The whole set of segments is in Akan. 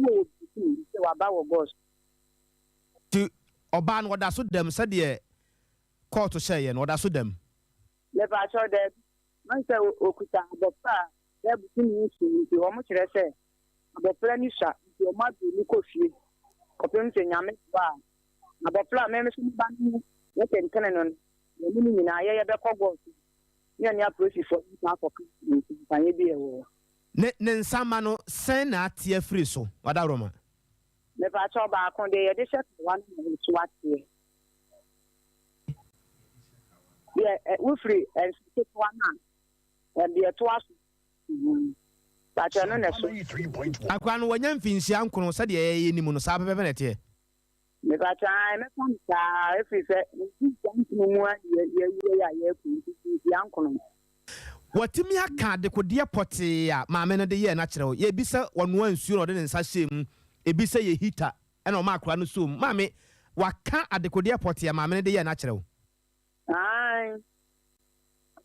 Na ɔwɔ Berekum, sɛ waba wɔ Gos. Nti ɔbaa no ɔda so dam sɛdeɛ kɔɔto hyɛeɛ no, ɔda so dam? Mepakyɛw, daabi. Mahu sɛ ɔkuta abɔfra a bɛyɛ bosome nson nti wɔn kyerɛ sɛ abɔfra no sua nti wɔn aduru no kɔ fie kɔpem sɛ Nyame boa a abɔfra a me nso me ba no ho ne tentene no no yɛne no nyinaa yɛyɛ bɛkɔ gɔɔso ne yɛne apolisifoɔ no nsa akɔka nsensaneɛ bi a ɛwɔ hɔ. Ne ne nsa mma no sɛn na ate afiri so? Wadaworoma. Mepakyɛw, baako deɛ yɛde hyɛ kawa no na ɛso ateɛ. Deɛ ɛ wofiri nsa ketewa no a, deɛ ɛtoa so. Pakyɛ no na ɛso. Akwadaa no wanya mfinhyia nkono sɛdeɛ yɛnim no saa pɛpɛpɛ na ɛteɛ. Mepakyɛ ae mɛka no saa ɛfiri sɛ mfinhyia nkono mu a yɛawie a yɛakɔ nti mfinhyia nkono. Watumi aka adekodeɛ pɔtee a maame no de yɛɛ no akyerɛ wo. Ebi sɛ ɔnoa nsuo na ɔde ne nsa hyɛɛ mu, ebi sɛ yɛ heater ɛna ɔma akwadaa no sɔɔ mu. Maame, waka adekodeɛ pɔtee a maame no de yɛɛ no akyerɛ wo. Aane.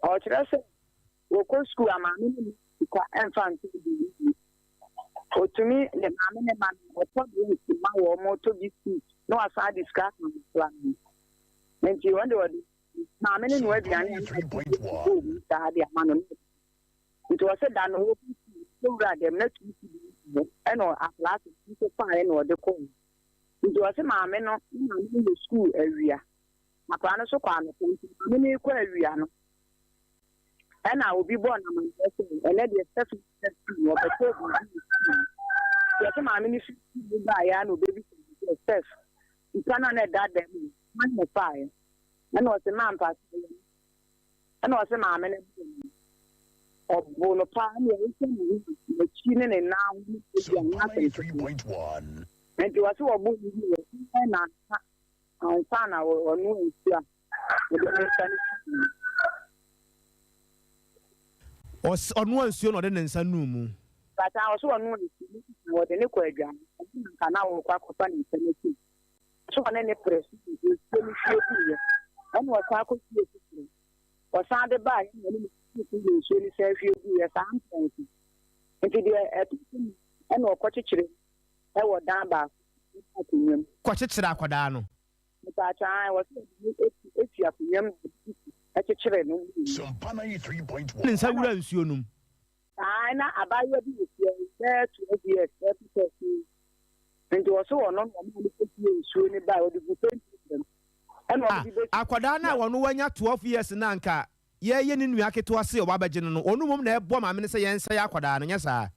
Ɔkyerɛ sɛ wɔkɔ sukuu a maame no mma sika mfa ntɔ aduane nni. Ɔtumi ne maame no ma no, ɔtɔ drinks ma wɔn, ɔtɔ biscuit na wasan de sika aka mmɔfra no ho. Nti wɔn de ɔde maame no noa aduane a na ɔde bowl mu saa de ama no na ɔde. Nti ɔsɛ da no wɔkɔ sukuu no ɔwura dɛm na 2 cedi no hɔ ɛna akwadaa no nso faeɛ na ɔde kɔɔ. Nti ɔsɛ maame no ne maame no yɛ sukuu awia. Akwadaa no nso kɔ anɔpa nti maame no rekɔ awia no ɛna obi bɔɔ no amanneɛ sɛ ɛnɛ deɛ Stephanie sɛ sukuu no ɔbɛtɔ biribi wɔ sukuu mu. Nti ɔsɛ maame no fi sukuu mu baeɛ a na ɔbɛbisa no sɛ, Steph, sika no a na ɛda dan mu no, hwan na ɛfaeɛ? Ɛna ɔsɛ ma mpa sɛ ɛyɛ me. Ɛna ɔsɛ maame no bɔɔ no. Ɔboo no paa ne ɛhwehwɛ ne ho n'akyi ne ne nan ho ne ebi a nyɛ asɛm ketewa. Nti ɔsɛ ɔboo no wie ɛna ansa ansa na ɔnoa nsuo a ɔde ne nsa no sii mu. Ɔnoa nsuo na ɔde ne nsa nuu mu. Bata ɔso ɔnoa nsuo no na ɔde ne kɔ aduane ɛno na nka na ɔrekɔ akɔfa ne nsa no asim. So ɔne ne pere so de nsuo no hwie guiɛ ɛna ɔsan kɔhwie foforɔ. Ɔsan de baeɛ na ɔne ne sii de nsuo no san hwie guiɛ saa mprɛnsa. Nti deɛ ɛtɔ so mmienu ɛna ɔkɔkyekyere mu ɛwɔ dan baako mu akonnwa mu. Kɔkyekyere akwadaa no. Mepaakyɛw, ae, wɔse wɔde no esi esi akonnwa mu na wɔde sisi kyekyere no mmienu. Ne nsa wura nsuo no mu. Ae, na abaayewa bi wɔ fie hɔ, bɛyɛ 12 years, bɛyɛ 13. Nti wɔse ɔno na ɔmaa no kɔhwie nsuo no bae, ɔde gu pɛnti mu. Ɛna Ah, ɔde bi bɛsi. Akwadaa no a ɔno wanya 12 years no a anka yɛreyɛ ne nua ketewa se ɔba abɛgye no no, ɔno mmom na ɛboa maame no sɛ yɛnsɛe akwadaa no, nyɛ saa?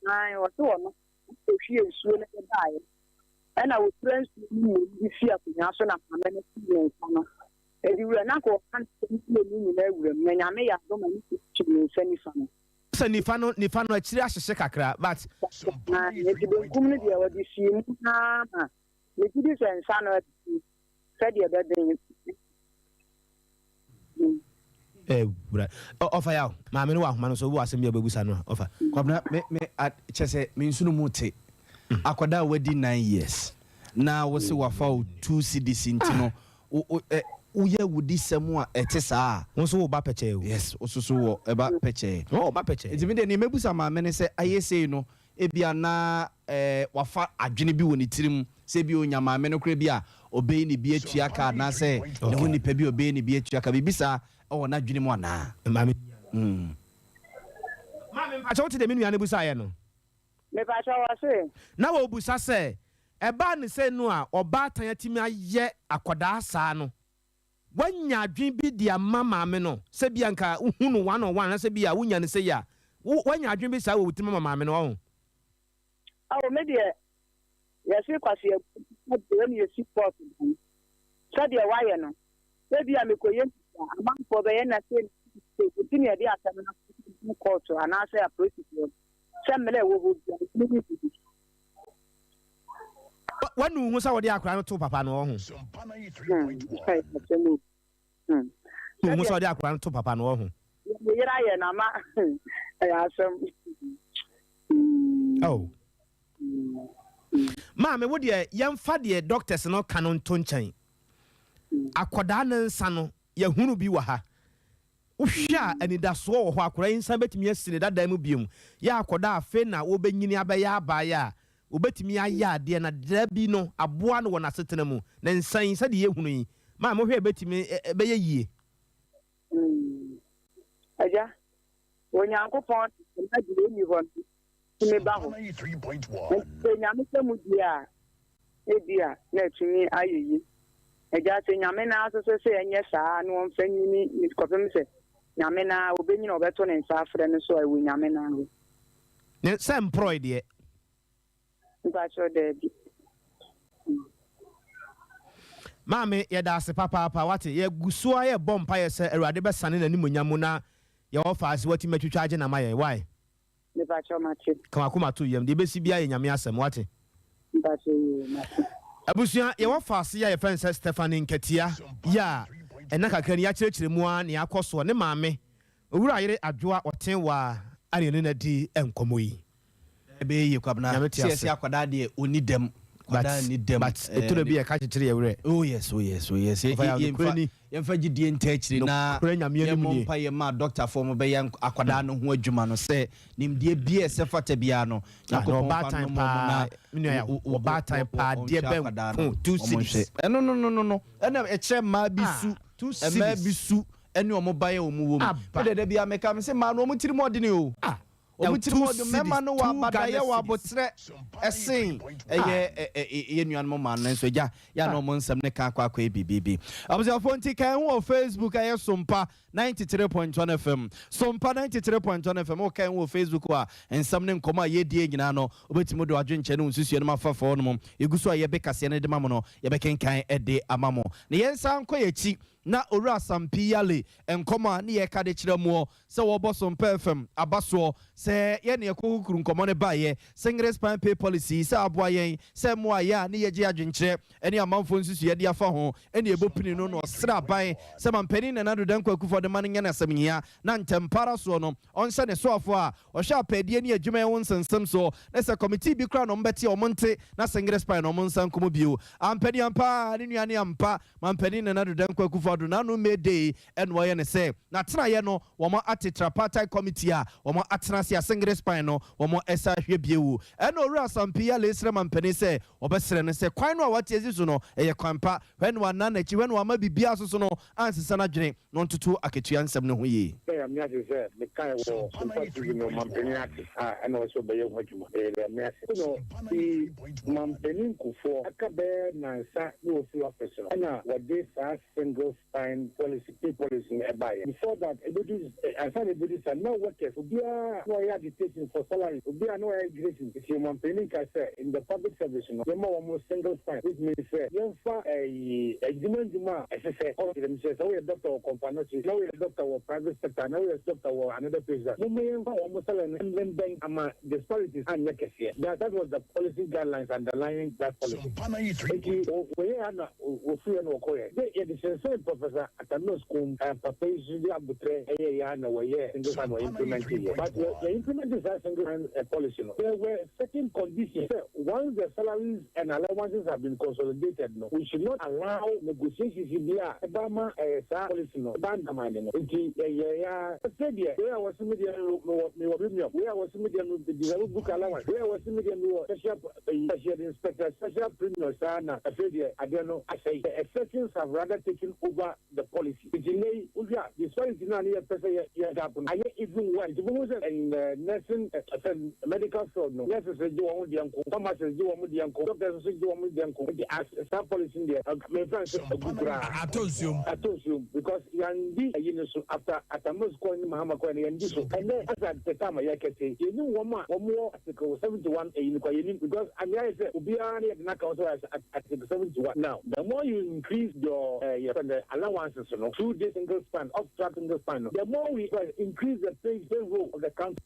Ae, wɔse ɔno na ɔhwie nsuo no de baeɛ. Ɛna ɔkura nsuo no mmom de si akonnwa so na maame no tee ne nsa no de wura na anka ɔka ne nsa mmienu nyinaa wura mu na Nyame yɛ adom a ne kunu kyere ne nsa nifa no. Sɛ nifa no akyiri ahyehye kakra but. Ae, enti benkum no deɛ ɔde sii mu ara ma megye di sɛ nsa no atu sɛdeɛ ɛbɛben. Ewura ɔfa yaw maame no wɔ ahoma no so wɔ asɛm bi a ɔbɛbusa no a ɔfa. Kwabena, me kyɛ sɛ me nsono mu te akwadaa a wadi 9 years na wo se wafa wo 2 cedis nti no woyɛ wodi sɛm a ɛte saa. Wo nso wo ba pɛkyɛɛ o. Yes, wo nso so wɔ ɛba pɛkyɛɛ. Wo ba pɛkyɛɛ. Nti me deɛ nea mɛbusa maame ne sɛ ayɛ sei no ebia na wafa adwene bi wɔ ne tirim sɛ ebi onya maame no koraa bi a ɔbɛyi ne bi atua ka anaasɛ ne ho nipa bi a ɔbɛyi ne bi atua ka, biribi saa ɛwɔ n'adwene mu anaa? Maame. Maame, mpakyɛ, wote deɛ me nua no busaeɛ no? Mepakyɛ, wɔ se? Na wɔbusa sɛ ɛbaa ne sɛ no a ɔbaatan atumi ayɛ akwadaa saa no, wanya adwene bi de ama maame no sɛ bi anka wohu no one on one anaasɛ bi a wonya no sɛ yi a wanya adwene bi saa wɔ wo tirim ama maame no ɔho. Awo, me deɛ yɛse kwasi abu ne yɛsi court dan sɛdeɛ wayɛ no sɛ bi a mekɔyɛ nti a amanfoɔ bɛyɛ na sɛ nti ne yɛde asɛm no akɔ court anaasɛ apolisifoɔ sɛ mmerɛ ɛwɔ hɔ bia ne ne bibi. Wanu ho sɛ wɔde akwadaa no to papa no ɔho. Asɛm o. Hu sɛ wɔde akwadaa no to papa no ɔho. Me yere ayɛ na ma ɛyɛ asɛm. Oh. Maame, wo deɛ yɛmfa deɛ doctors no ka no nto nkyɛn. Akwadaa ne nsa no yɛhunu bi wɔ ha. Wohwɛ a anidasoɔ wɔ hɔ akwadaa yi nsa bɛtumi asi ne dada mu biom yɛ akwadaa afei na wɔbɛnyini abɛyɛ abaayɛ a. Wobɛtumi ayɛ adeɛ na da bi no aboa no wɔ n'asetena mu. Na nsa yi, sɛdeɛ yɛhunu yi, maa mohwɛ ɛbɛtumi ɛbɛyɛ yie. Agya, Onyankopɔn na deɛ ɛnni hɔ no tumi ba hɔ. Nti sɛ Nyame sɛ mu die a, ebia na atumi ayɛ yie. Agya, sɛ Nyame naa nso so sɛ ɛnyɛ saa na ɔmfa nyini kɔpem sɛ Nyame naa ɔbɛnyini a ɔbɛto ne nsa afrɛ no so a, ɛwɔ Nyame naa hɔ. Ne sɛ mporɔe deɛ. Mpakyɛw, daabi. Maame, yɛda ase papaapa, wate. Yɛgu so a yɛbɔ mpaeɛ sɛ Awurade bɛsane n'animuonyam mu na yɛwɔ faase watumi atwitwa agye nama yɛn. Why? Mepakyɛw, mate. Ka wakoma to yam. Deɛ ɛbɛsi biara yɛ Nyame asɛm, wate. Mpakyɛw, yoo, mate. Abusua, yɛwɔ faase yi a yɛfrɛ no sɛ Stephanie Nketia yi a ɛna kakra ni yɛakyerɛkyerɛ mu ara nea akɔ soɔ. Ne maame, Owura Yere Adwoa Ɔtenwaa a ne yɛne no adi nkɔmmɔ yi. Ɛbɛyɛ yie, Kwabena. Nyame te Sɛ ase. yɛsɛ akwadaa deɛ ɔnni dɛm. But Akwadaa nni dɛm. But ɛtɔ da bi a ɛka kyekyere yɛ werɛ. Oh yes, oh yes, oh yes. Ɔfa yɛ nokorɛ ni. Yɛmfa gyidie nta akyire na Nokorɛ Nyame anim yɛmmɔ nie. mpaeɛ ma dɔktafoɔ mo bɛyɛ akwadaa no ho adwuma no sɛ nimdeɛ biara a ɛsɛ fata biara no Ah, na Nyankopɔn fa ɔbaatan nnom wɔn paa, na me nua yɛ wo- wo- ɔbaatan paa, wo- deɛ wɔnhwɛ bɛn akwadaa ko, no, 2 wɔn nhwɛ. cedis. Ɛno no no no no ɛna ɛkyerɛ mmaa bi Ah, su, 2 mmaa bi cedis. su ɛne wɔn ba yɛ wɔn wɔ mu. Aba. Me deɛ da biara meka me sɛ mmaa no wɔn tirim ɔdene o. Ah, Wɔn tirim 2 ɔdene, mmarima cedis, no wɔ 2 abadayɛ Ghana wɔ cedis. abotrɛ ɛsen ɛyɛ yɛ nuanom mmaa no nso agya yɛ a na wɔn nsɛm ne ka akɔ akɔyɛ biribi. Abusuafoɔ nti kan ho wɔ Facebook ɛyɛ Sompa 93.1 FM. Sompa 93.1 FM wokan ho wɔ Facebook a nsɛm ne nkɔmmɔ a yɛdie nyinaa no wobɛtumi de w'adwenkyɛ ne wo nsusuo no ma fa fɔɔ no mu. Yɛgu so a yɛbe kaseɛ no de ma mo no yɛbɛkenkan de ama mo. Na yɛnsan nkɔ yɛakyi na Owura Sampi Yale nkɔmmɔ a ne yɛka de kyerɛ moɔ sɛ wɔbɔ Sompa FM aba soɔ sɛ yɛne ɛkɔ kukuru nkɔmmɔ no baeɛ Single Spine Pay Policy sɛ aboa yɛn sɛ mmoa yɛ a ne yɛgye adwenkyerɛ ne amanfoɔ nsusuiɛ de afa ho ne ɛbɔ pini no na ɔsrɛ aban sɛ Mampanin Nana Addo Dankwa Akufo de ma no nyɛ no asɛm hia na ntɛmpa ara soɔ no ɔnhyɛ ne soafoɔ a ɔhwɛ apɛdeɛ ne adwumayɛ ho nsɛnsɛm soɔ na sɛ kɔmitii bi koraa na wɔbɛte a wɔnte na Single Spine no wɔnsan nkɔ mu bio. Ampa ni ampa ara ne nua ne ampa Mampanin Nana Addo Dankwa Akufo Addo n'ano May Day na ɔyɛ no sɛ n'atenaeɛ no wɔn ate tripartite committee a wɔn atena ase a Single Spine no wɔn ɛsan ahwɛ bio. Ɛna Owura Asampi Yale srɛ mampanin sɛ Wɔbɛsrɛ no sɛ kwan no a wate asi so no, ɛyɛ kwan pa. Hwɛ na wannan n'akyi, hwɛ na wamma biribiara so so no ansesa n'adwene, na ɔntoto akatua nsɛm no ho yie. Sɛ Nyame ase sɛ mekae wɔ Sompa TV no ɔmanpanin ate a ɛna ɔsɛ ɔbɛyɛ ho adwuma. Meyɛ Nyame ase. No ti manpanin Kufuor aka bɛyɛ nansa na ɔfiri office no ɛna wɔde saa single spine policy, pay policy no ɛbaeɛ. Before that ɛbɛdu ansa na ɛbɛdu saa na workers obiara na ɔyɛ agitation for salary, obiara na ɔyɛ agitation. Nti ɔmanpanin ka sɛ in the public service no yɛmma wɔn single spine, which means sɛ yɛmfa ɛyi adwuma ndwuma a ɛsɛ sɛ ɔkyerɛ mu sɛ sɛ woyɛ doctor wɔ Komfo Anokye na woyɛ doctor wɔ private sector na woyɛ doctor wɔ another place a, momma yɛmfa wɔn salary no mmɛnbɛn ama disparities anyɛ kɛseɛ. That was the policy guidelines underlying that policy. Nti wɔyɛɛ a na Wɔfiri hɔ na wɔkɔeɛ. Dɛ yɛde sensɛn Professor Atta Mills kɔn mu, papa yi nso de aboterɛ yɛeɛ ara na wɔyɛɛ single spine wɔ implementeeɛ. But yɛ yɛ implementee saa single spine policy no, there were certain conditions sɛ once the salaries and allowances have been consolidated no, we should not allow negotiations bi a ɛba ama saa policy no ɛba undermine no. Nti yɛyɛeɛ ara. Afei deɛ, wei a wɔse me deɛ mewɔ mewɔ premium, wei a wɔse me deɛ me deserve book allowance, wei a wɔse me deɛ mewɔ special Eyi yɛ de inspector special premium saa na afei deɛ adeɛ no asɛe. The exceptions have rather taken over the policy. Nti nnɛ yi wohwɛ a disparity no a ne yɛpɛ sɛ yɛ yɛ gap no ayɛ even worse. Nti wobɛhu sɛ in the nursing sɛ medical field no nurses gye wɔn deɛ nko, pharmacists gye wɔn deɛ nko, doctors nso gye wɔn deɛ nko. Nti as saa policy no deɛ memfa no sɛ agu koraa. Atɔ nsuom. Atɔ nsuom because yɛandi ayi no so after Atta Mills kɔe ne Mahama kɔe no yɛandi so. Ɛnnɛ as at the time a yɛrekasa yi yɛnnim wɔn a wɔwɔ Article 71 eyi no kwa yɛnim because ame ayɛ sɛ obiara ne yɛde n'aka sɛ ɔyɛ Article 71. Now the more you increase your yɛfrɛ no allowances no through this single span off track single span no, the more we increase the pay payroll of the country.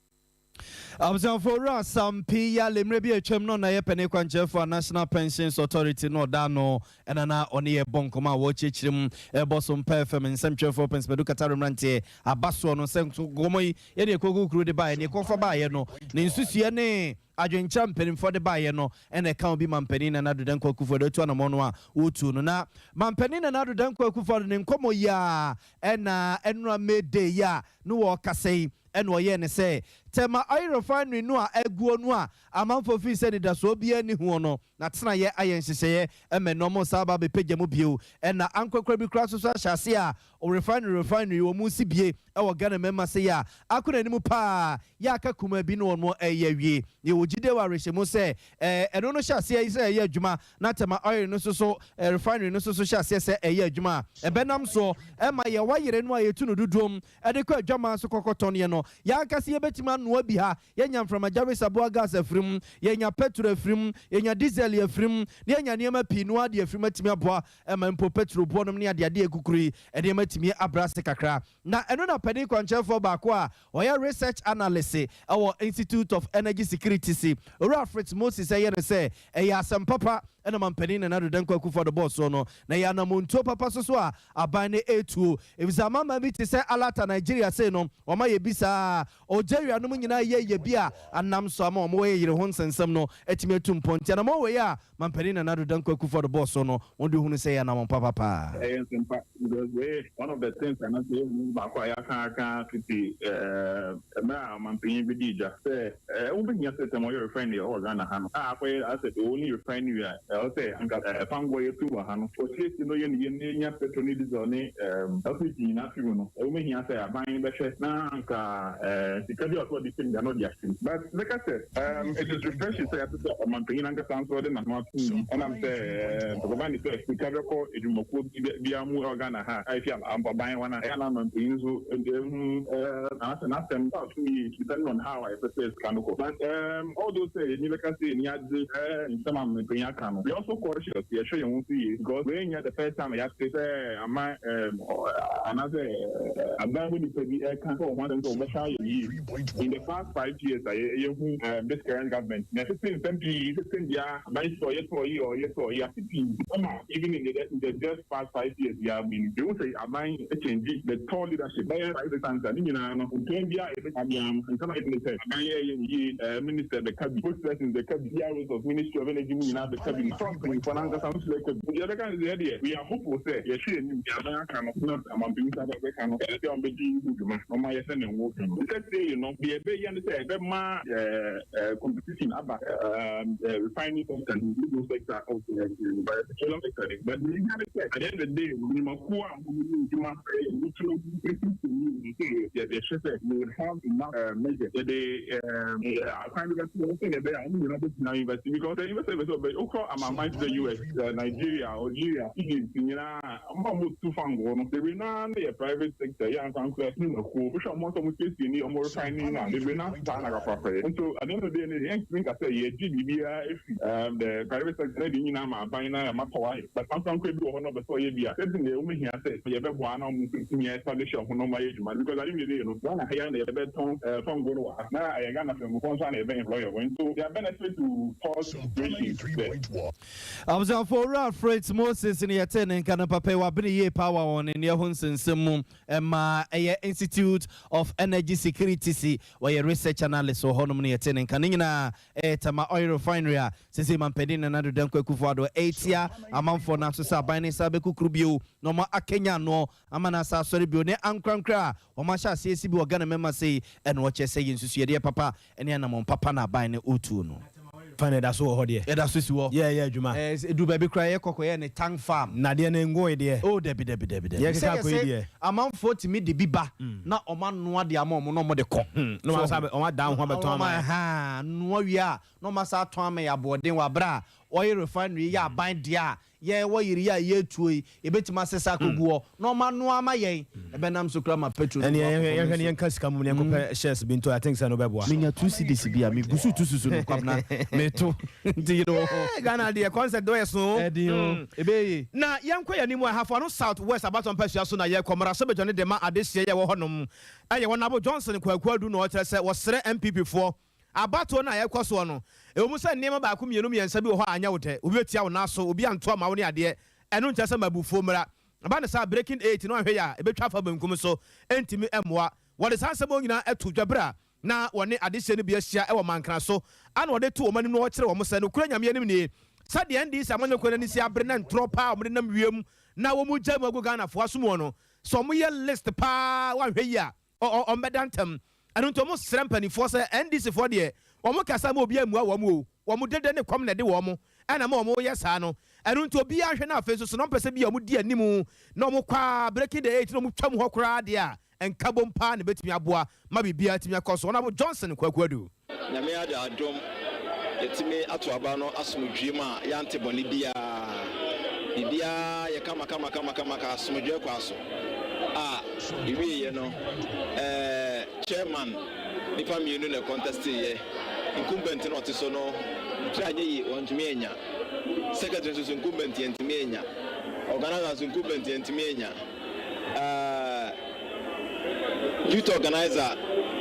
Abusuafo, Owura Sam P. Yale, mmerɛ bi a atwam no na ɛyɛ panin kwankyerɛfoɔ a National Pensions Authority no ɔda ano ɛna na ɔne yɛ bɔ nkɔmmɔ a wɔrekyerɛkyerɛ mu ɛrebɔ so mpa FM nsɛmtwerɛfoɔ Prince Badu Kataro mmeranteɛ aba soɔ no sɛ nkɔmmɔ yi yɛne ɛkɔkɔ kuro de baeɛ ne ɛkɔfa baeɛ no ne nsusuiɛ ne adwenkyerɛ mpanimfoɔ de baeɛ no ɛna ɛka obi Mampanin Nana Addo Dankwa Akufo-Addo atu anamɔ no a wɔtu no. Na Mampanin Nana Addo Dankwa Akufo-Addo ne nkɔmmɔ yi a ɛna ɛnora May Day yi a ne wɔrekasa yi ɛna ɔyɛɛ ne sɛ Tema Oil Refinery no a aguo no a amanfoɔ fii sɛ anidasoɔ biara nni ho no, n'atenaeɛ ayɛ nhyehyɛeɛ ma ɛnnɛ wɔresan aba abɛpagya mu bio. Ɛna ankorakora bi koraa nso so ahyɛ aseɛ a refinery refinery wɔn resi bie wɔ Ghana mmarima sei a akɔ n'anim paa yɛ aka kumaa bi na wɔn reyɛ awie. Yɛwɔ gyidie wɔ awerɛhyɛmu sɛ ɛno no hyɛ aseɛ sɛ ɛyɛ adwuma na Tema Oil no nso so refinery no nso so hyɛ aseɛ sɛ ɛyɛ adwuma a, ɛbɛnam soɔ ma yɛn wayere no a yɛtu no dodoɔm de kɔ adwaman so kɔkɔtɔn yɛ no, yɛn ankasa yɛbɛtumi anoa bi ha, yɛanya mframagya wesaboa gas afiri mu, yɛanya pɛtro afiri mu, yɛanya diesel afiri mu, na yɛanya nneɛma pii no ara de afiri mu atumi aboa ma mpo pɛtro boɔ nom ne adeade a ɛkukuru yi nneɛma atumi abrɛ ase kakra. Na ɛno na panin kwankyerɛfoɔ baako a ɔyɛ research analyst wɔ Institute of Energy Security se Owura Fritz Moses yɛ no sɛ ɛyɛ asɛm papa na Mampanin Nana Addo Dankwa Akufo-Addo bɔɔ soɔ no, na ɛyɛ anamontuo papa nso so a aban no retuo. Efisɛ amanaman bi te sɛ Alata, Nigeria sei no, wɔayɛ bi saa. Algeria nom nyinaa yɛ yɛ bi a anam so ama wɔn wɔyɛ yere ho nsɛnsɛm no atumi atu mpɔn. Nti anamɔn wei a Mampanin Nana Addo Dankwa Akufo-Addo bɔɔ so no, wɔn de hunu sɛ ɛyɛ anamɔn papa paa. Ɛyɛ nsɛmpa because wei one of the things anaasɛ yɛn mu baako a yɛaka aka fiti mmerɛ a ɔmanpanyin bɛdii dwa sɛ ɛho bɛhia sɛ sɛ wɔyɛ refinery wɔ Ghana ha no a akɔyɛ asɛ the only refinery a ɛwɔ sɛ anka ɛfangoɔ yɛtu wɔ ha no wɔsiesie no yɛ no yie na yɛnya petrol ne diesel ne LPG nyinaa fi mu no ɛho bɛhia sɛ aban bɛhwɛ na anka sika bi a ɔsɛ ɔde hyɛ mu deɛ na ɔde ahyɛ mu. But mɛka sɛ it is refreshing sɛ yɛate sɛ ɔmanpanyin ankasa nso ɔde n'ano ato mu bi ɛnam sɛ ɛkɔba ne sɛ sika bɛkɔ adwumakuo biara mu wɔ Ghana ha a efi aban hɔ no a ɛyɛ a na ɔmanpanyin nso hu anaasɛ n'asɛm ato yie depending on how a yɛpɛ sɛ sika no kɔ. But although sɛ yɛn ani bɛka sɛ yɛn ani agye nsɛm a ɔmanpanyin aka no, we are also cautious, yɛhwɛ yɛn ho so yie because wei nyɛ the first time a yɛate sɛ ama anaasɛ aban mu nipa bi ɛreka sɛ wɔn ho asɛm sɛ wɔbɛhwɛ ayɛ yie. In the past 5 years a yɛhu this current government na ɛsese nsɛm pii sese bia aban sɛ ɔyɛ sɛ ɔyɛ ɔyɛ sɛ ɔyɛ ase pii ɛma even in the just past 5 years yɛ abi no, ehu sɛ aban change the tall leadership bɛyɛ five times a ne nyinaa no mpɛn bi a yɛbɛka biara no, nsɛm a yɛde sɛ aban yɛ yɛ yie, minister bɛka bi, spokesperson bɛka bi, PROs of Ministry of Energy mu nyinaa bɛka bi, top mpanyinfoɔ n'ankasa nso bɛka bi. Nti yɛbɛka ne sɛ yɛdeɛ we are hopeful sɛ yɛhwɛ anim deɛ aban aka no na amanpanyin sa bɛka no ɛsɛ sɛ ɔmbɛgye ho dwuma na ɔma yɛ sɛ ne ngo ka no sɛ sei no deɛ ɛbɛyɛ ne sɛ ɛbɛma competition aba refining sector, legal sector of the petroleum sector, but ne nya ne sɛ at the end of the day, nnwumakuo a wɔn adwuma woturo yɛhwɛ sɛ we would have enough measures yɛde akwan bi bɛto wɔn sɛ ɛbɛyɛ a wɔn nyinaa bɛtumi invest, because the investor bɛ sɛ ɔbɛ wokɔ amanaman te sɛ US, Nigeria, Algeria, Egypt nyinaa, ɔmo a wɔn tu fango no bebree naa no yɛ private sector yɛ ankorankora nnwumakuo. Wohwɛ ɔmo nso ɔmo siesie ni ɔmo refine ni na bebree naa saa na kaprapɛ. Nso at the end of the day no, yɛntumi nka sɛ yɛgye biribiara efi the private sector na de nyinaa ma aban na ɛma tɔw ayɛ, but ankorankora bi wɔ hɔ na ɔbɛ sɛ ɔyɛ bi a sɛbi na ɛwɔ hia sɛ yɛbɛboa na ɔmo nso tumi establish ɔho na ɔmo ayɛ adwuma, because at the end of the day no, Ghana ha yi na yɛbɛtɔn fango no wɔ ha na ɛyɛ Ghana fɛnfoɔ nso a na yɛbɛ employ wɔn, nso there are benefit to port operations there. Abusuafo, Owura Fritz Moses ne yɛte ne nka no papa yi. Wabene yie paa wɔ wɔn ne ho nsensɛm mu ɛma ɛyɛ Institute of Energy Security si wɔyɛ research analyst wɔ hɔnom no. Yɛte ne nka ne nyinaa ɛyɛ Tema Oil Refinery a sese mampanin Nana Addo Dankwa Akufo-Addo ɛtia amanfoɔ no aso sɛ aban ne nsa bɛkukuru bio na ɔma akenya anoɔ ama no asa asɔre bio ne ankorankora a wɔn ahyɛ aseɛ si bi wɔ Ghana mɛma sei. Ɛna wɔkyerɛ sɛ yɛ nsusuadeɛ papa ɛne anammɔn papa na aban no ɔtuo no. Fa na ɛda so wɔ hɔ deɛ? Ɛda so si hɔ. Yɛ adwuma. Ɛɛ, edu baabi koraa yɛ kɔkɔ yɛ ne tank farm. Nadeɛ no ngoe deɛ? Oh, dabi, dabi, dabi, dabi. Yɛ keka akɔ yi deɛ. Amanfoɔ tumi de bi ba na ɔmo anoa de ama ɔmo na ɔmo de kɔ. Na wɔn asa wɔn ada ho abɛtɔn ama yɛ. Ha noa wie a na ɔmo asa atɔn ama yɛ aboɔden wɔ abere a ɔyɛ refinery yɛ aban deɛ a yɛwɔ yiri yɛ a yɛtuo yi, yɛbɛtumi asesa akɔgu hɔ na ɔmo anoa ama yɛn. Ɛbɛnam so kura ma petrol. Ɛne yɛhwɛ ne yɛnka sika mu ne yɛnkɔpɛ shares bi nto. I think sɛ no bɛboa. Menya 2 cedis bi a megu so tu susu no, Kwabena, meto nti yere wɔ hɔ. Ghana deɛ, concert dɔ yɛ so. Ɛden o, ɛbɛyɛ. Na yɛnkɔ yɛn anim a, Ahafo Ano South West abatɔ mpasua so na yɛkɔ. Mmarahyɛbadwa ne dema adehyeɛ yɛ wɔ hɔnom ɛyɛ wɔn abo Johnson Kwaku Adu na ɔkyerɛ sɛ wɔsrɛ NPP foɔ abatoɔ no a yɛkɔ soɔ no, ɛwɔ mu sɛ nneɛma baako, mmienu, mmiɛnsa bi wɔ hɔ a anyɛ wo dɛ, obi bɛtia wo nan so, obi anto ama wo ne adeɛ, ɛno nkyerɛ sɛ mabufuo mmra. Aba ne saa breaking eight no ahwɛ yɛ a ɛbɛtwa afa benkum so, ɛntumi mmoa. Wɔde saa nsɛm nyinaa ɛto dwa berɛ a na wɔne adehyeɛ no bi ahyia ɛwɔ Mankra so ana wɔde to wɔn anim na wɔkyerɛ wɔn sɛ nokura Nyame anim nie, sɛdeɛ NDC amanyɔkuo no ani si abere na ntorɔ paa a wɔde nam wiem na wɔn mu gya mu agu Ghanafoɔ asom wɔ no sɛ wɔyɛ list paa, wɔanhwɛ yi a ɔmbɛda ntɛm. Ɛno nti wɔn srɛ mpanimfoɔ sɛ NDC foɔ deɛ, wɔn kasa ma obiara mmua wɔn o, wɔn dede ne kɔm na ɛde wɔn ɛna ma wɔn yɛ saa no. Ɛno nti obiara nhwɛ. Na afei nso so na wɔn pɛ sɛ bi a wɔn di anim na wɔn kɔ a breaking the eight na wɔn twam hɔ koraa deɛ a, nkabom paa na ebɛtumi aboa ma biribiara tumi akɔ so. Honourable Johnson Kwaku Adu. Nyame ade adom, yɛtumi ato aba no asomdwie mu a yɛante bɔne biara. Biribiara yɛ kama kama kama kama ka asomdwie kɔ aso a ewieɛ no, chairman, nipa mmienu na contest yɛ. Incumbent no ɔte so no ntiri anyɛ yie, wɔntumi anya. Secretary nso so, incumbent yɛntumi anya. Organizer nso, incumbent yɛntumi anya. Youth organizer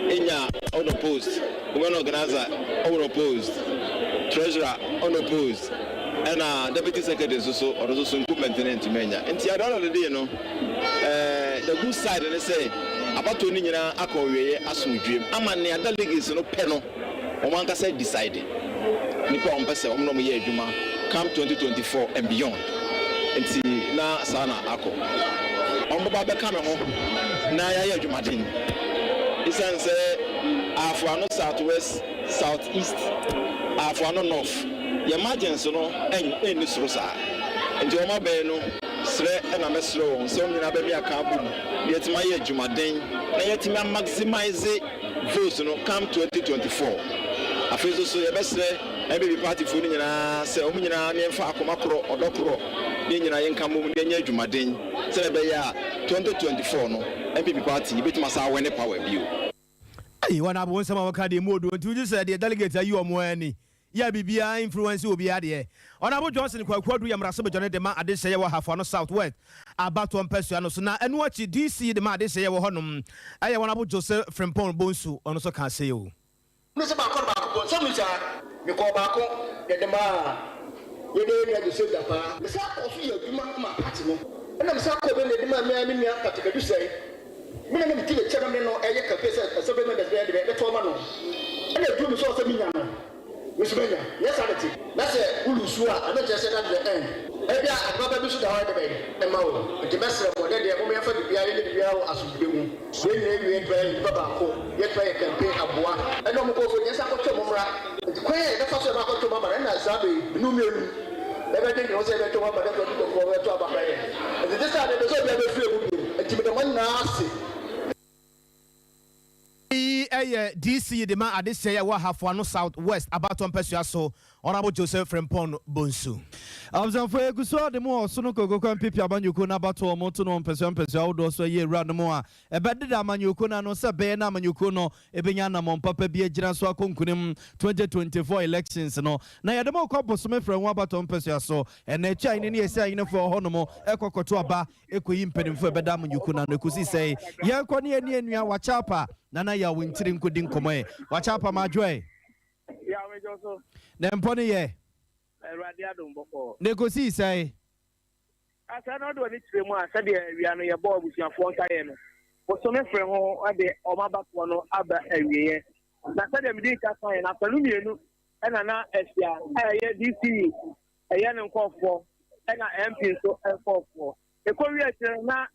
enya unopposed, women organizer unopposed, treasurer unopposed, ɛna deputy secretary nso so, ɔno nso so incumbent no ntumi anya. Nti at the end of the day no, the good side ne sɛ abatoɔ no nyinaa akɔ awieɛ asomdwiem ama nea delegates no pɛ no, wɔn ankasa decide nipa a wɔn pɛ sɛ wɔn na wɔn yɛ adwuma come 2024 and beyond. Nti na saa na akɔ. Wɔn bɛba bɛka me ho na yɛayɛ adwumaden, ɛsiane sɛ Ahafo Ano South West, South East, Ahafo Ano North, yɛn margins no ɛnni soro saa. Nti wɔn abɛn no srɛ ɛna mɛsrɛ wɔn sɛ wɔn nyinaa bɛmi aka abom na yɛtumi ayɛ adwumaden na yɛtumi amaximize votes no come 2024. Afei nso so yɛbɛsrɛ NPP partyfoɔ no nyinaa sɛ wɔn nyinaa yɛmfa akoma korɔ, ɔdɔ korɔ, ne nyinaa yɛnka mmom na yɛnyɛ adwumaden sɛdeɛ ɛbɛyɛ a 2024 no NPP party yɛbɛtumi asa awin power bio. Ayi wɔn abo nsɛm a wɔka deɛ mu odo, nti wogye sɛ deɛ delegate ayi wɔn ani yɛ biribiara influence obiara deɛ. Honourable Johnson Kwaku Adu yɛ mmarahyɛbadwa no de ma adehyɛ yɛ wɔ Ahafo Ano South West abatoɔ mpɛsua no so. Na ɛno akyi, DC de ma adehyɛ yɛ wɔ hɔnom ɛyɛ Honourable Joseph Frimpong Bonsu, ɔno nso ka ase o. Ne sɛ baako no baako bɔ nsɛm no saa, mekɔɔ baako yɛde maa yɛde nua Joseph Dapaa. Mesa kɔ so yɛ adwuma ma party no, ɛna mesa kɔ bɛ na yɛde maa mea me nua Patrick Adusɛe. Me na na medi n'akyi a na me ne no ɛyɛ campaign sɛ assembly members bɛyɛ de bɛ bɛtɔ ama no, ɛna aduru me so sɛ menya no, me nso manya. Nyɛ saa ne te na sɛ wolose a, ɛno kyerɛ sɛ that is the end. Ebi a adebaba bi nso da hɔ ɛde bɛn ɛma wo. Nti mɛsrɛ mo, ɛnɛ deɛ momma yɛmfa biribiara, yɛnyɛ biribiara wɔ asomdwoe mu. Yɛn nyinaa wie yɛntumi ayɛ nnipa baako, yɛtumi ayɛ campaign aboa ɛna ɔmo kɔɔfoɔ nyɛ sɛ akɔtwe ɔmo mmra. Nti kwan a yɛbɛfa so yɛbɛ akɔtwe ɔmo aba no, ɛna saa bɛ yi menu mmienu yɛbɛdwendwene ho sɛ yɛbɛtwe ɔmo aba na 2024 bɛto aba ama yɛn. Nti gye sɛ ade bɛ sɛ obiara bɛfiri mu bio. Nti meda mo nyinaa ase. Yi ɛyɛ DC de ma adehyɛ yɛ wɔ Ahafo Ano South West abatoɔ mpɛsua so, Honourable Joseph Frimpong Bonsu. Abusuafo, egu so ade mu wɔ ɔsono kokoko NPP amanyɔkuo no abatoɔ mo to no mpɛsua mpɛsua ahodoɔ so ayi awura no mu a ɛbɛdeda amanyɔkuo no ano sɛ bɛyɛ na amanyɔkuo no ebɛnya anammɔn papa bi agyina so akɔ nkunim 2024 elections no. Na yɛde mo kɔ Bosome Frɛ ho abatoɔ mpɛsua so. Ɛnna akyi ahene ne yɛsi ahenefoɔ wɔ hɔnom ɛkɔ kɔto aba ɛkɔyi mpanimfoɔ ɛbɛda amanyɔkuo no ano. Ɛkɔsi sɛ yɛnkɔ ne yɛne anua Wakyapa Nana yɛ wo ntiri nkɔdi nkɔmmɔ ɛ. Wakyapa, maadwoɛ. Ya, mejɔ so. Na mpɔ no yɛ. Awurade adom, bɔkɔɔ. Na ɛkɔsii sɛe? Asa na ɔde ɔne kyerɛ mu a, sɛdeɛ awia no yɛbɔ abusuafoɔ nkaeɛ no, Bosome Frɛ ho de ɔma abatoɔ no aba awieɛ. Na sɛdeɛ mede nka kaeɛ no, afanu mmienu ɛna na ahyia a ɛyɛ DCE ɛyɛ ne nkɔɔfoɔ ɛna MP nso nkɔɔfoɔ. Ɛkɔwie akyirɛ no, na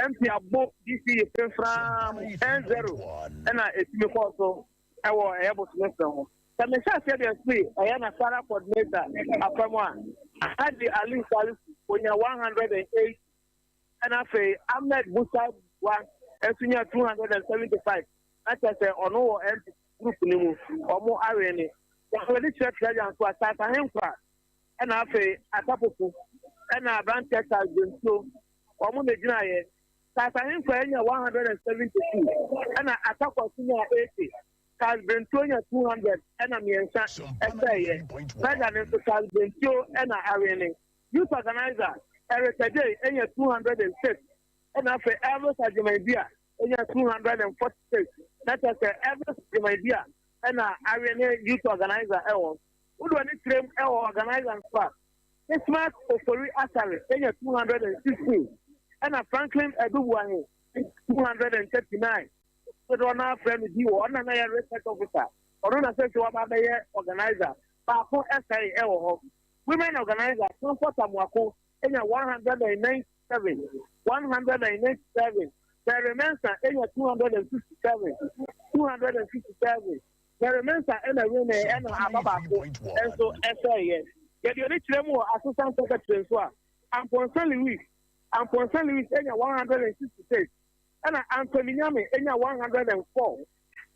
MP abo DCE femfram 10-0, ɛna ɛtumi kɔɔ so ɛwɔ ɛyɛ Bosome Frɛ ho. Sɛ mehyɛ aseɛ deɛ firi ɛyɛ nasara coordinator afam a, Hadi Ali Salifu onya 108, ɛna afei Ahmed Musa Wa nso nya 275, na kyerɛ sɛ ɔno wɔ MP group no mu, ɔmo awe ne wɔde kyerɛ treasure nso a Charles Ahenkwa, ɛna afei Atapopo, ɛna aberanteɛ Charles Bentuo, ɔmo na gyinaeɛ. Charles Ahenkwa nya 172, ɛna Atakwa nso nya 80, Charles Bentuo nya 200 ɛna mmiɛnsa ɛsɛeɛ. Treasure no nso, Charles Bentuo ɛna awe ne. Youth organizer Eric Adjei nya 206, ɛna afei Elvis Agyeman-Dua nya 246, na kyerɛ sɛ Elvis Agyeman-Dua ɛna awe ne youth organizer. Ɛwɔ wode w'ani kyerɛm ɛwɔ organizer nso a, Ismail Ofori Asare nya 216, ɛna Franklin Adubuahe 239. Dodoɔ no afrɛ no di wɔ ɔno na yɛ research officer, ɔno na sɛ waba abɛyɛ organizer. Baako ɛsɛe ɛwɔ hɔ. Women organizer Comfort Amoako nya 197, 197. Terry Mensah enya 257, 257. Terry Mensah ɛna winee ɛna aba baako nso ɛsɛeɛ. Yɛde ani kyerɛ mu wɔ Assistant Secretary nso a, Amponsah Lewis, Amponsah Lewis enya 166 ɛna Anthony Nyame enya 104.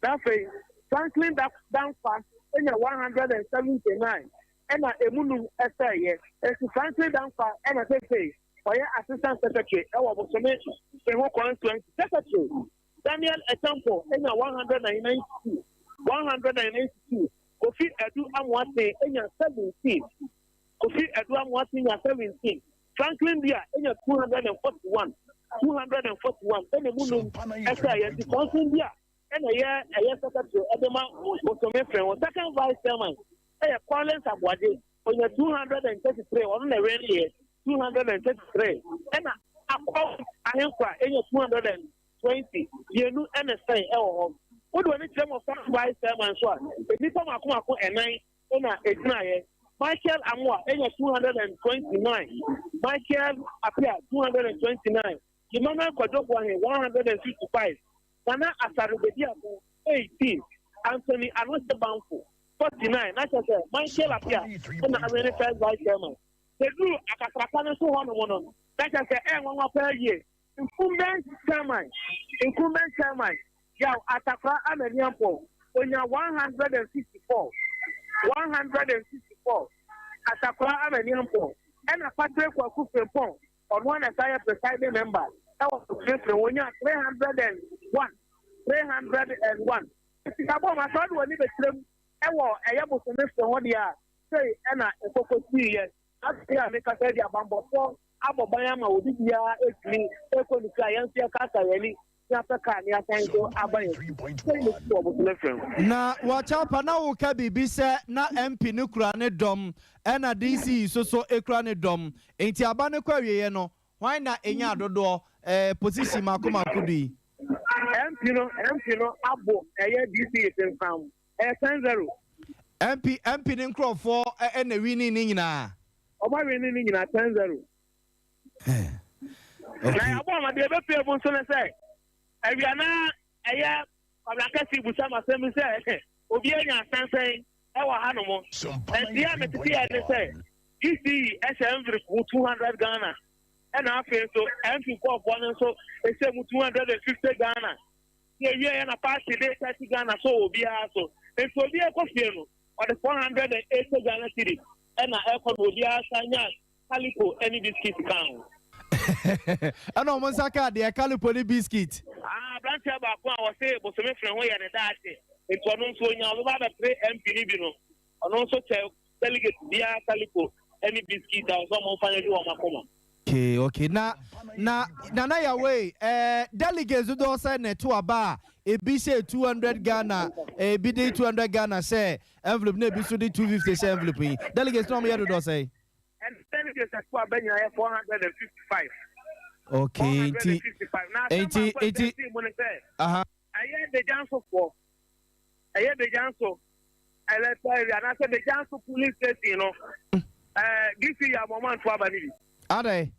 Na afei Franklin Dankwa enya 179 ɛna emu num ɛsɛeɛ. Enti Franklin Dankwa ɛna seesei ɔyɛ Assistant Secretary wɔ Bosome Freho Constituency. Secretary Daniel Acheampong nya 192, 192. Kofi Adu Amoateng nya 17, Kofi Adu Amoateng nya 17. Franklin Duah nya 241, 241 ɛna emu num ɛsɛeɛ. Nti Franklin Duah ɛna ɛyɛ ɛyɛ secretary ɛde ma Bosome Freho. Second Vice Chairman ɛyɛ Collins Aboagye. Onya 233, ɔno na ɛwɛneeɛ, 233, ɛna Akwaw Ahenkwa enya 220, mmienu ɛna sɛn ɛwɔ hɔ. Wode w'ani kyerɛ mu ɔfa Vice Chairman nso a, nnipa mako mako ɛnan ɛna ɛgyinaeɛ. Michael Amoah enya 229, Michael Appiah 229, Emmanuel Kwadwo Boahen 155, Nana Asare Bediako 18, Anthony Anokye Bamfo 49, na kyerɛ sɛ Michael Appiah na awene first vice chairman. Yɛduru akakraka no so hɔnom no, na kyerɛ sɛ ɛyɛ nwanwa paa yie. Incumbent chairman, incumbent chairman Yaw Atakora Amaniampong, onya 164, 164, Atakora Amaniampong, ɛna Patrick Kwaku Frimpong, ɔno ara na ɛsan yɛ presiding member ɛwɔ Mfimfini, onya 301, 301. Sikabɔ ma sɛ ɔde w'ani bɛkyerɛ mu wɔ ɛyɛ bosome so ho deɛ a, sei na ɛkɔkɔ siiɛ. Afei a mekasa yi deɛ abanbɔfoɔ abɔ ban ama obi biara ɛtumi ɛkɔ ne fie a yɛn nso yɛkaaka yɛn ani na yɛapɛ kaa na yɛasan nso aba yɛn fie. Sei na ɛsii wɔ bosome frɛ ho. Na Wakyapa na woka biribi sɛ na MP no kura ne dɔm ɛna DC nso so kura ne dɔm nti aba no kɔ awieɛ no Hwan na enyaa dodoɔ eh, position mako mako du yi? MP no MP no abo ɛyɛ DC sensam ɛyɛ 10-0. MP MP ne nkorɔfoɔ ɛna winning ne nyinaa. Ɔmo awinning ne nyinaa 10-0. Na yɛabɔ ɔmo deɛ ɛbɛpue mu nso ne sɛ awia na ɛyɛ Kwabena Kɛse busa me asɛm bi sɛ obi anya asɛnsɛn ɛwɔ ha nom. Nti a metete yɛ ne sɛ GCE hyɛ envelope mu 200 Ghana ɛna afei nso MP nkurɔfoɔ no nso hyɛ mu 250 Ghana. Nti ɛwieɛ na party de 30 Ghana sɔ obiara so. Nti obiara kɔ fie no ɔde 480 Ghana cedis ɛna ɛkɔ na obiara san nya Calipo ne biscuit ka ho. Ɛna wɔn nsa kaa deɛ calipo ne biscuit. Ah, aberanteɛ baako a wɔse bosome fere ho yɛ ne daakye nti ɔno nso onya ɔbɛba abɛpere MP no bi no ɔno nso kyɛ delegate biara calipo ne biscuit a ɔsɛ ɔmo nfa nyɛ wɔn akoma. Okay, okay. Na na Nana Yawei, eh, delegates dodoɔ sɛ na ɛto aba a ebi hyɛ 200 Ghana, ebi de 200 Ghana hyɛ envelope na ebi nso de 250 hyɛ envelope yi. Delegates na wɔn yɛ dodoɔ sɛn? And delegates ɛto aba nyinaa yɛ 455. Okay, nti 455. Na asɛm nti baako a nti ɛsɛ mu ne sɛ aha. ɛyɛ Degyansofoɔ, ɛyɛ Degyanso electoral area anaasɛ Degyanso polling station no, ɛɛ DC yɛ ama ɔmo anto aba no bi. Adɛn?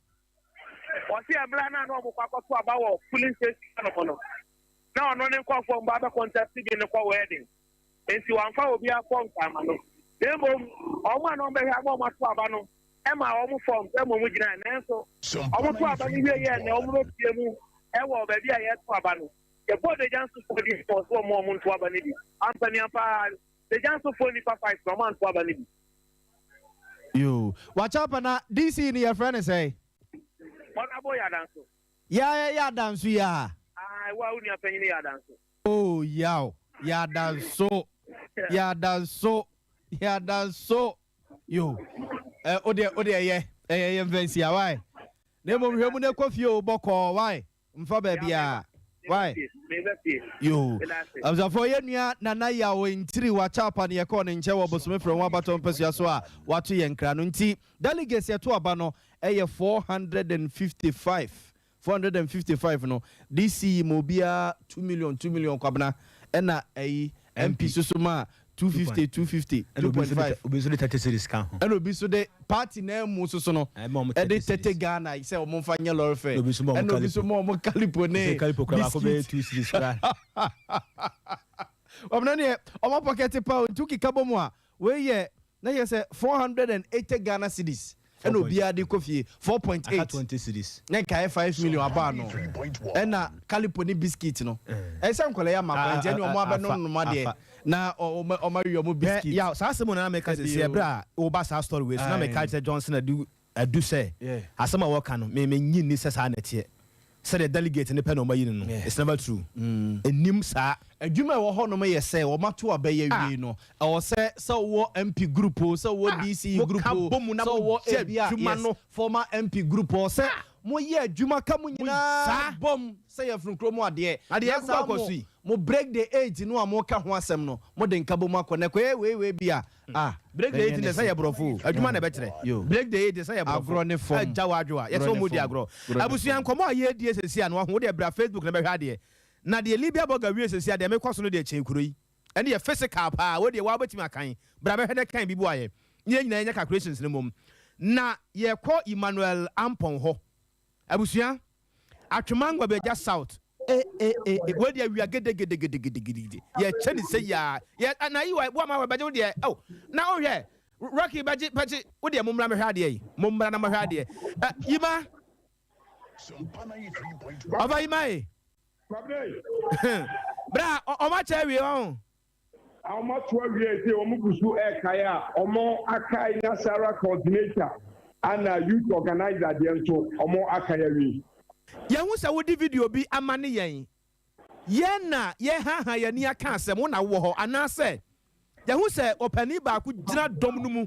Ɔse ɛberɛ a na na ɔmo kɔ akɔto aba wɔ polling station hɔnom no, na ɔno ne nkorɔfoɔ mba abɛ contest bi no kɔ wedding. Enti wamfa obiara forms amma no. Na mmom wɔn a na wɔbɛhwɛ ama wɔato aba no maa wɔn forms ma wɔgyinae. Nanso wɔtoo aba no wieeɛ na wɔbɛpue mu wɔ baabi a yɛreto aba no, yɛbɔɔ Degyansofoɔ din kɔɔ so wɔn a wɔnto aba no bi. Ampaniampa ara, Degyansofoɔ nnipa five na wɔanto aba no bi. Yoo. Wakyapa na DC no yɛfrɛ no sɛn? Honourable Yadanso. Yaa Yadanso yi aa? Ae, wo a wo nua panyin Yadanso. Oh yaw, yɛada nso, yɛada nso, yɛada nso. Yo, eh, wo deɛ, wo deɛ yɛ, ɛyɛ yɛ mfa nsia, why? Na mmom hwɛ mu na kɔ fie o, bɔkɔɔ, why? Mfa baabiara, why? Yo, abusuafoɔ yɛ nua Nana Yaw Ntiri Wakyapa ne yɛkɔɔ ne nkyɛn wɔ Bosome Frɛ ho abatɔ mpasua so a wato yɛn nkra no nti, delegates yɛto aba no ɛyɛ 455. 455 no DC yi ma obiara 2 million 2 million kwabena ɛna ɛyi MP soso ma 250 250 2.5. Obi nso de 30 cedis ka ho. Ɛna obi nso de party na mu soso no ɛde 30 Ghana sɛ wɔn mfa nyɛ lorry fare. Ɛna obi nso ma wɔn kalipo ne biscuit. 2 cedis koraa. Wɔn na neɛ wɔn apɔkɛte pa o, nti wokeka bɔ mu a wei yɛ na yɛ sɛ 480 Ghana cedis ɛna obiara de kɔ fie, 4.8. Aka 20 cedis. Na nka yɛ 5 million aba ano. Ɛna kalipo ne biscuit no. Ɛsɛ nkɔla yɛ ama kwan nti ɛne wɔn abɛnom nom adeɛ na wɔn awie wɔn biscuit. Yaw, saa asɛm na meka sɛ sɛ ɛberɛ a woba saa story wei so na meka kyerɛ Johnson Adu Adu sɛ asɛm a wɔka no me mennye nni sɛ saa na ɛteɛ. Sɛdeɛ delegate no pɛ na wɔayi no no, it's never true. Ɛnnim saa. Adwuma a ɛwɔ hɔnom yɛ sɛ wɔato aba yi awie no, ɛwɔ sɛ sɛ wowɔ MP group o, sɛ wowɔ DCE group o, sɛ wowɔ ebia yes, former MP group o, ɛwɔ sɛ moyɛ adwuma ka mo nyinaa bom sɛ yɛfunu kurom adeɛ. Na saa mo mo break the eight no a moka ho asɛm no, mode nkabom akɔ na ɛkɔyɛ wei wei bi a, ah, Break the eight deɛ sɛ yɛ borɔfo o, adwuma na ɛbɛkyerɛ. Break the eight deɛ sɛ yɛ borɔfo. Agorɔ ne fam. Agya w'adwo a, yɛsɛ wɔn di agorɔ. Abusua nkɔmɔ a yɛredie sɛsi a no wahu, wodeɛ bra Facebook na bɛhwɛ adeɛ. Na deɛ Libya Burger wie sɛsi a deɛ mekɔ so no deɛ kyɛn kuro yi. Ɛno yɛ physical paa, wei deɛ waa wobɛtumi akan. Bra bɛhwɛ na kan bi boa yɛn na yɛn nyinaa yɛnyɛ calculations no mmom. Na yɛkɔ Emmanuel Ampong hɔ. Abusua, Atwema Nwabiagya South eh eh eh eh wei deɛ awia gedegedegedegede yɛkyɛ ne sɛ yia yɛ na yi wa boa ma bɛgye wo deɛ oh na wohwɛ Rocky bɛgye bɛgye wo deɛ mommra mɛhwɛ adeɛ yi mommra na mɛhwɛ adeɛ eh, yima ɔfa yima yi bra ɔma kyɛ awie ɔho. A wɔato awie sɛ wɔn gu so rekae a wɔn akae Nasara coordinator ana youth organizer deɛ nso wɔn akae awie. Yɛahu sɛ wode video bi amane yɛn. Yɛn na yɛrehaahaa yɛn ani aka asɛm, wo na wowɔ hɔ. Anaasɛ yɛahu sɛ ɔpanin baako gyina dɔm no mu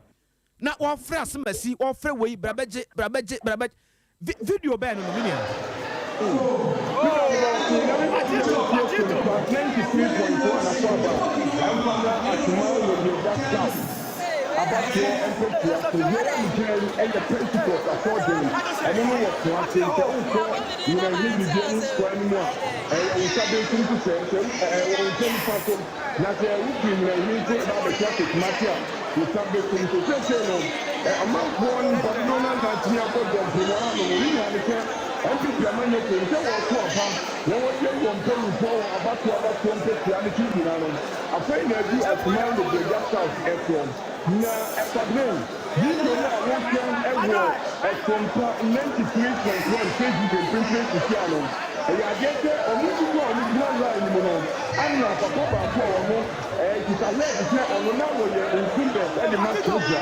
na ɔrefrɛ asɛmasi, ɔrefrɛ wei, bra bɛgye, bra bɛgye, bra bɛgye. Vi, video bɛn no no, me nua? Peter Medase na me bɛ gyina me fie Sompa 93.1 Akwaaba ɛmfa mmra Atwoma wɔ Wieda South abatoɔ mpɛsua so. Beaeɛ a megyina yi yɛ Pentecost asɔrdan, ɛno no wɔ Kumasi. Sɛ wokɔ Nyinahene Bibiani kwan no mu a, ɛwɔ wo nsa benkum so sɛɛ, sɛ ɛwɔ wo nsa nifa so. Na sɛ wofiri Nyinahene nso reba abɛto akɔ Kumasi a, wo nsa benkum so. Seesei no, ɔmanfoɔ nnipa dodoɔ no ara na atumi akɔ dɔmpem wɔ hanom. Ne nyinaa ne sɛ, NPP amanyɔkuo no, sɛ wɔreto aba na wɔde ayi wɔn mpanimfoɔ wɔ abatoɔ abatoɔ mpasua no so nyinaa no, afei na adu Asuman Lobuagya South soɔ. Na Kwabena, video no a wohwɛ wɔ Sompa 93.1 Facebook mprempren sisi ano, ɛyɛ adeɛ sɛ wɔn dodoɔ a wɔgyina line no mu no ana papa baako a wɔn it is alleged sɛ ɔno na wɔyɛ incumbent de ma Sogya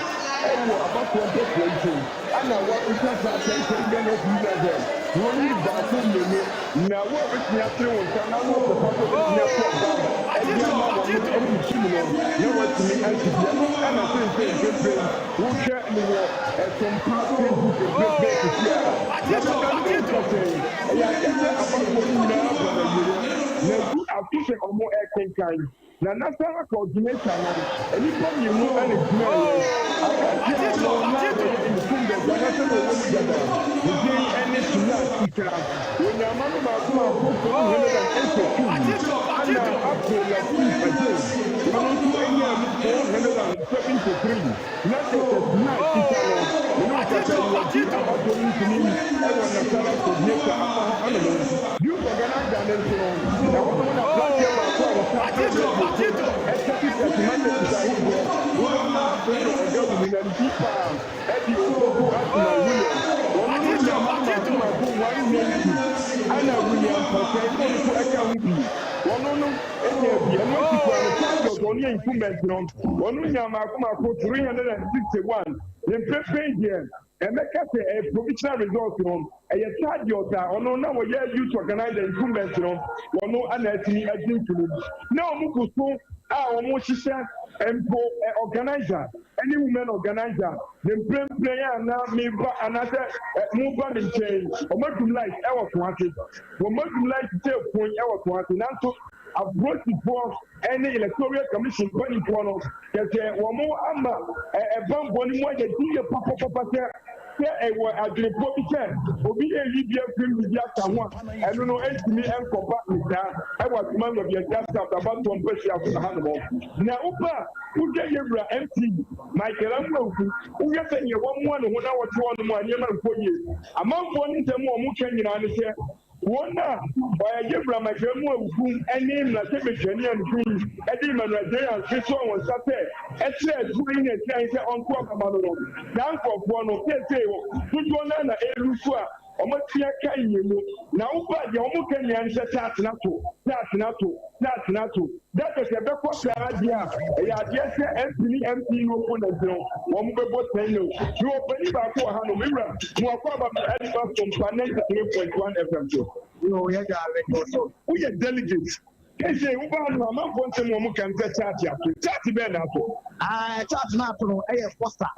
wɔ abatoɔ mpɔsoa yi so ana wɔatwitwa saa tɛntɛn bɛ no afiri na sɛ wɔyi baako mmienu na wo a wobɛtumi atene wo nsa na wowɔ papa sɛ wobɛtumi ato aba de ama wɔn adi tim no na woatumi agye bi. Ɛno na seesei mprempren wohwɛ no wɔ Sompa Facebook mprempren seesei a. Na dada no mu nka sɛ ɛyɛ adeɛ sɛ abatoɔ no nyinaa ba no awieɛ na agu aso sɛ wɔrekenkan. Na Nasara coordinator no, nnipa mmienu na ɛgyinaeɛ. Aberanteɛ a ɔno na ɔyɛ incumbent anaasɛ na ɔwɔ mu dada, ne din ne Sunak Ika. Wɔnyaa mma no mmaako mmaako 482, ɛna Abdul Latif Adjei, ɔno nso nyaa mu 473. Na kyerɛ sɛ Sunak Ika no, me ne wo kasa yi, wadi abatoɔ no nkunim wɔ Nasara coordinator afa hɔ anom. Youth Organizer no nso no, ɛhɔnom na aberanteɛ baako a wɔtaa frɛ no radio so Ɛsɛbi Sɛtimantɛtis ahodoɔ dodoɔ no ara frɛ no Ɔga Wuni na ne din paa de Opoku Asuman Williams. Wɔn no nyaa mma no mmaako mmaako 190 ɛna William Pɔsɛn ne ɔno nso ɛka ho bi. Wɔn no nyaa bi. Ɛno akyi koraa no Thaddeus a ɔno yɛ incumbent no, wɔn nyaa mmaako mmaako 361. Ne mprempren deɛ, Ɛmɛka sɛ ɛyɛ provisional results no, ɛyɛ Thaddeus a ɔno na ɔyɛ youth organizer incumbent no, ɔno na atumi agye nkunim. Na wɔn gu so a wɔhyehyɛ mpo organizer ne women organizer ne mprempren a na meba anaasɛ moba me nkyɛn yi, wɔn adum light wɔ Kumasi. Wɔn adum light sɛ pon wɔ Kumasi nanso apolisifoɔ ne Electoral Commission mpanimfoɔ no, kyerɛ sɛ wɔn ama bammɔ no mu ayɛ den yie papapapa sɛ. Sɛ ɛwɔ adwenepɔ bi sɛ obi reyi bi afiri mu de bi aka ho a, ɛno no ɛntumi nkɔba ne saa ɛwɔ Atwoma Nwabiagya South abatoɔ mpasua so hanom. Na woba a, wohwɛ yɛn wura MP Michael Amoah-Awuku, wohwɛ sɛdeɛ wamoa ne ho na ɔte hɔnom a nneɛma nkɔ yie. Amanfoɔ no nsɛm a wɔka nyinaa ne sɛ, Wɔn a wɔayɛ Brahmakyerɛ mu awufo ne mmarahyɛbadwani a ne din de Emmanuel Adjei sɔɔ wɔn nsa sɛ ɛkyerɛ adwuma yi na ɛkyerɛ sɛ ɔnto aba ma no no, saa nkurɔfoɔ no seesei dodoɔ no ara na ɛrelusu a wɔatua ka mmienu. Na woba a, deɛ wɔka nyinaa ne sɛ taatena to, taatena to, taatena to. Da sɛ sɛ ɛbɛkɔ saa deɛ a, ɛyɛ adeɛ sɛ MP ne MP no opponent no wɔn bɛbɔ 10 nil. Mewɔ panin baako wɔ hanom, me wura, mo akwaaba me ɛde ba Sompa 93.1 FM so. Yo, yɛ gya me to so. Woyɛ delegate. Seesei wobaa no amanfoɔ nsɛm wɔn ka no sɛ chart ato. Chart bɛn na ato? Ah, chart no ato no ɛyɛ Foster.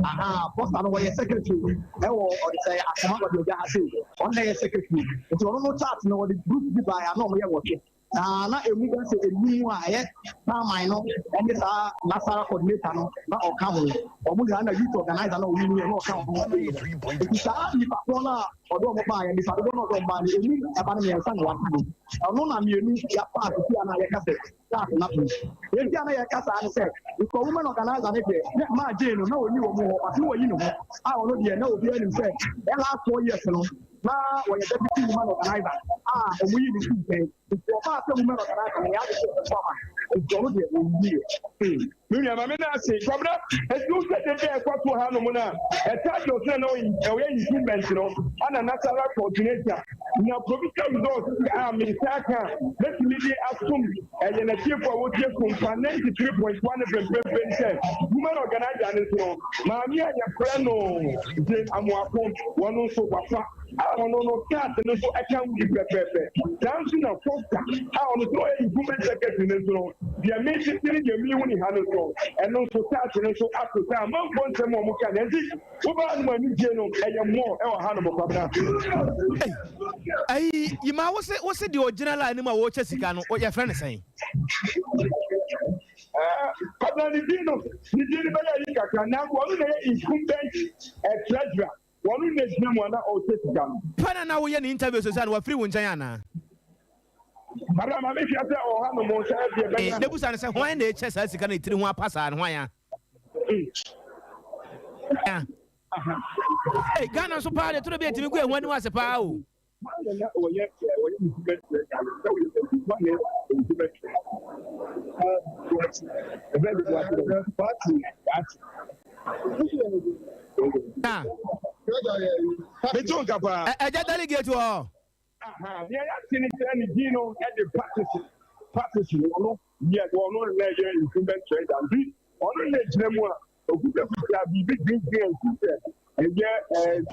Aha, Foster no wɔyɛ secretary ɛwɔ ɔde sɛ akoma ɔde agya ha sei. Ɔno na ɛyɛ secretary. Nti ɔno no chart no wɔde group bi baeɛ a na wɔyɛ wɔtwe. Na na emu bɛyɛ sɛ enum a ɛyɛ chairman no ne saa Nasara coordinator no na ɔka ho. Wɔn nyinaa na youth organizer na ɔno na ɔka ho. Nti saa nipa korɔ no a ɔde wɔn baeɛ, nipa dodoɔ no ɔde wɔn baeɛ no, emu ɛba no mmiɛnsa na waka ho. Ɔno na mmienu yɛafa asisi a na yɛka sɛ staff no atom. Deɛ nti a na yɛka saa ne sɛ, because women organizer no deɛ, na maa Jane no na ɔnni wɔn hɔ, but na wayi ne ho a ɔno deɛ na obiara nim sɛ the last 4 years no na wɔyɛ deputy woman organizer a wɔn yi ne si nkyɛn. Nti ɔbaa sɛ women organizer no yɛ ade sɛ ɛkɔ ama nti ɔno deɛ wɔn yi yɛ. Me nua maame no ase Kwabena eti wo sɛ dede a ɛkɔ so ha nom no a ɛtaa deɛ ɔsɛ na ɔyɛ incumbent no ana national coordinator na provisional results a me nsa aka a mɛtumi de asom ɛyɛ n'atiefo a wɔtie Sompa 93.1 mprempren sɛ women organizer no nso no maame a yɛfrɛ no Jane Amoako, wɔn nso wafa a ɔno no card no nso ɛka ho bi pɛpɛɛpɛ. Saa nso na Foster a ɔno nso ɔyɛ incumbent secretary no nso no, deɛ metete ne deɛ mehu ne ha no nso, ɛno nso card no nso ato sɛ amanfoɔ nsɛm a wɔka na nti wobaa no mu anigye no ɛyɛ mmɔ ɛwɔ ha no Kwabena. Ayi yima wose deɛ ɔgyina line no mu a wɔrekyɛ sika no, yɛfrɛ no sɛn? Kwabena, ne din no bɛyɛ yi kakra na wɔn na yɛ incumbent treasurer, wɔn na gyina mu a na ɔrekyɛ sika no. Pɛ na woyɛ ne interview so sɛ no wafiri wo nkyɛn anaa? Bàbá maame fi ase ɔha no mo nsa ɛdeɛ bɛnya. Ne busa no sɛ hwan na ɛkyɛ saa sika no tiri ho apa saa no, hwan a? Hey, Ghana nso paa de toro bi etimi gu ehu anim ase paa o. Hwan na wɔyɛ incumbent treasurer no sɛ wɔyɛ hwan na yɛ incumbent treasurer? Ɛbɛn de bu ase. Na metu nka paa. Ɛgya delegate wɔ hɔ. Nea yɛate ne sɛ ne din no de Patricia, ɔno yɛ ɔno na ɛyɛ incumbent treasurer, nti ɔno na gyina mu a okutakuta biribi green nti sɛ ɛyɛ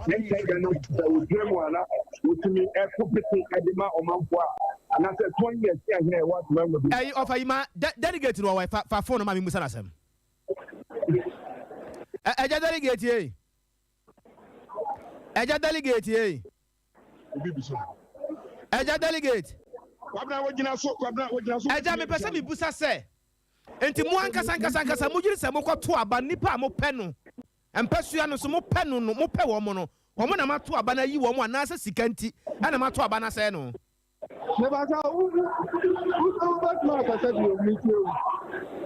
10 10 Ghana sɛ ogyina mu a na wotumi ɛko pete ɛde ma ɔmanfoɔ a anaasɛ tɔn yɛ si ahene a ɛwɔ atoma mu bi. Ɛyi ɔfa yi ma delegate no wɔ fa phone no ma mi musa n'asɛm. Ɛgya delegate yi. Ɛgya delegate yi. Obi bi so. Ɛgya delegate. Kwabena, wogyina so. Kwabena, wogyina so. Ɛgya, mepɛ sɛ mebusa sɛ nti mo ankasa ankasa ankasa mogyere sɛ mokɔto aba, nnipa a mopɛ no mpɛsua no so mopɛ no mopɛ wɔn mo no, wɔn na mato aba no ayi wɔn mo anaasɛ sika nti ɛna mato aba no asɛe no? Mebasa wobɛtumi akasa bio, metie wo.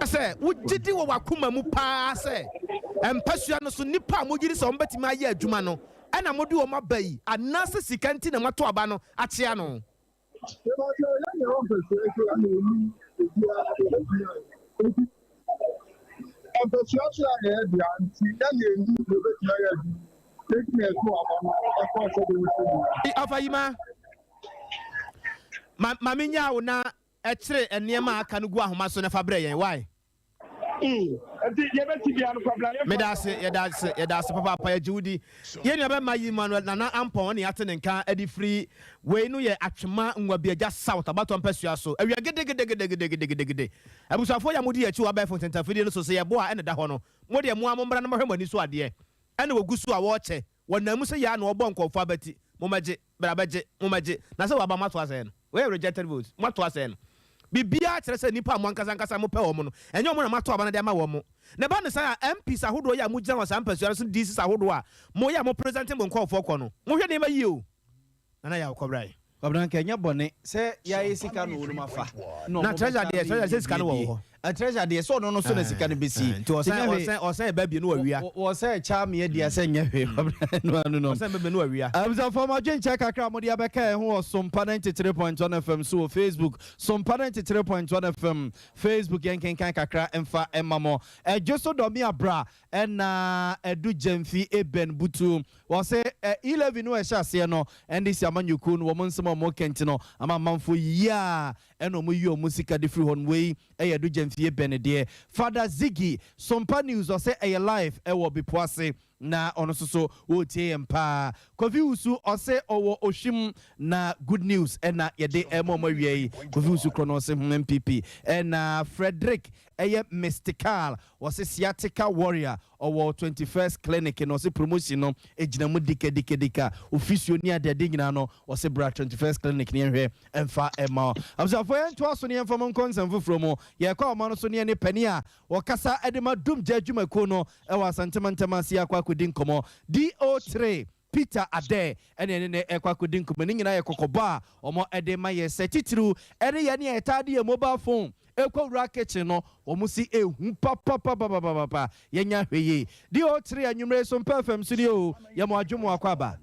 Sɛ wogye di wɔ w'akoma mu paa sɛ mpɛsua no so nnipa a mogyere sɛ wɔn bɛtumi ayɛ adwuma no ɛna mode wɔn aba yi anaasɛ sika nti na moato aba no akyea no? Mebasa yɛnyɛ wɔ mpɛsua so ɛna ɛnim obiara ɛbɛtumi ayɛ, nti mpɛsua so a yɛyɛ dea nti yɛne ɛnim deɛ ɛbɛtumi ayɛ adwuma, nti na ɛto aba no ɛkɔɔ sɛ de wɔsɛ mu. Ɔfa yi ma menya wo na ɛkyerɛ nneɛma a aka no gu ahoma so na fa brɛ yɛn why. Nti yɛbɛti bia no, Kwabena, yɛmfa. Meda ase, yɛda ase, yɛda ase papaapa, yɛgye wo di. Yɛn nua bɛma yi Emmanuel Nana Ampɔn ne ate ne nka de firi wei no yɛ Atwema Nwabiagya South abatɔ mpɛsua so awia gedegedegedegedegede. Abusuafoɔ yɛ a modi akyi wɔ abɛɛfo ntentafidie no so sɛ yɛboa ɛne da hɔ no, mo deɛ mo a mommra na mohwɛ mo ani so adeɛ ɛne wɔgu so a wɔrekyɛ wɔnam mu sɛ yɛa na wɔbɔ nkɔmfoɔ abati. Mommɛgye, bra bɛgye, mommɛgye na sɛ wɔaba moato asɛe no. Wɔyɛ rejected vote, moato asɛe no biribiara. akyerɛ sɛ nnipa a mo ankasa ankasa mopɛ wɔn no, ɛnyɛ wɔn na moato aba no de ama wɔn. Na ɛba no saa a, MPs ahodoɔ yi a mogyina wɔ saa mpasua no so ne DCs ahodoɔ a moyɛ a mopresente mo nkurɔfoɔ kɔ no, monhwɛ nneɛma yie o. Nana Yaw Kɔbrae. Kwabena nka ɛnyɛ bɔne sɛ yɛayɛ sika na wɔnom afa na Na ɔmo treasure bɛsan deɛ, treasure bɛyi sɛ sika no wɔ bie wo hɔ. bie. Treasure deɛ sɛ ɔno no so na sika no bɛsi. Nti Nti ɔsan nyɛ hwee. ɔsan ɔsan ɛba bie no wawia. Wɔ sɛ ɛkyɛ ameɛ deɛ sɛ nyɛ hwee Kwabena ɛno ano no. Ɔsan ɛba bie no wawia. Abusuafoɔ mo adwenkyɛ kakra a mode abɛka yɛn ho wɔ Sompa 93.1 FM so wɔ Facebook Sompa 93.1 FM Facebook yɛnkenkan kakra mfa mma mo. Ɛdwo so dɔ me abra ɛna Adu Gyamfi Eben Butu Wɔse ɛ E-levy no a ɛhyɛ aseɛ no NDC amanyɔkuo no wɔn nsɛm a wɔka nti no ama amanfoɔ yiyi a ɛna wɔn yi wɔn sika de firi hɔ no wei ɛyɛ Adu Gyamfie bɛn deɛ Father Ziggy Sompa News ɔse ɛyɛ live ɛwɔ Bepoase na ɔno nso so ɔretie yɛn paa Kofi Wusu ɔse ɔwɔ Ohwim na good news ɛna yɛde ɛma wɔn awia yi Kofi Wusu korɔ no ɔse hmm NPP ɛna Frederick ɛyɛ Mystical Wɔse sciatica warrior ɔwɔ 21st clinic no ɔse promotion no gyina mu dika dika dika ofisio ne adeade nyinaa no ɔse bra 21st clinic ne yɛnhwɛ mfa mma wo. Abusuafoɔ yɛntoa so ne yɛmfa mo nkɔ nsɛm foforɔ mu. Yɛrekɔ ahoma no so ne yɛne panin a ɔkasa de ma Dumgya adwumakuo no wɔ Asante mantam ase akɔ akɔdi nkɔmmɔ. DO3 Peter Adair ɛne yɛne no rekɔ akɔdi nkɔmmɔ. Ne nyinaa yɛ kɔkɔbɔ a wɔde rema yɛn sɛ titiriw ɛne yɛn a yɛtaa de yɛn mobile phone Ekɔ wura kitchen no wɔn si ehu papapapapapa yɛnya hwɛ yie deɛ ɔkyere anwummerɛ yi so mpɛ fam so nie oo yɛ mo adwo mo akɔ aba.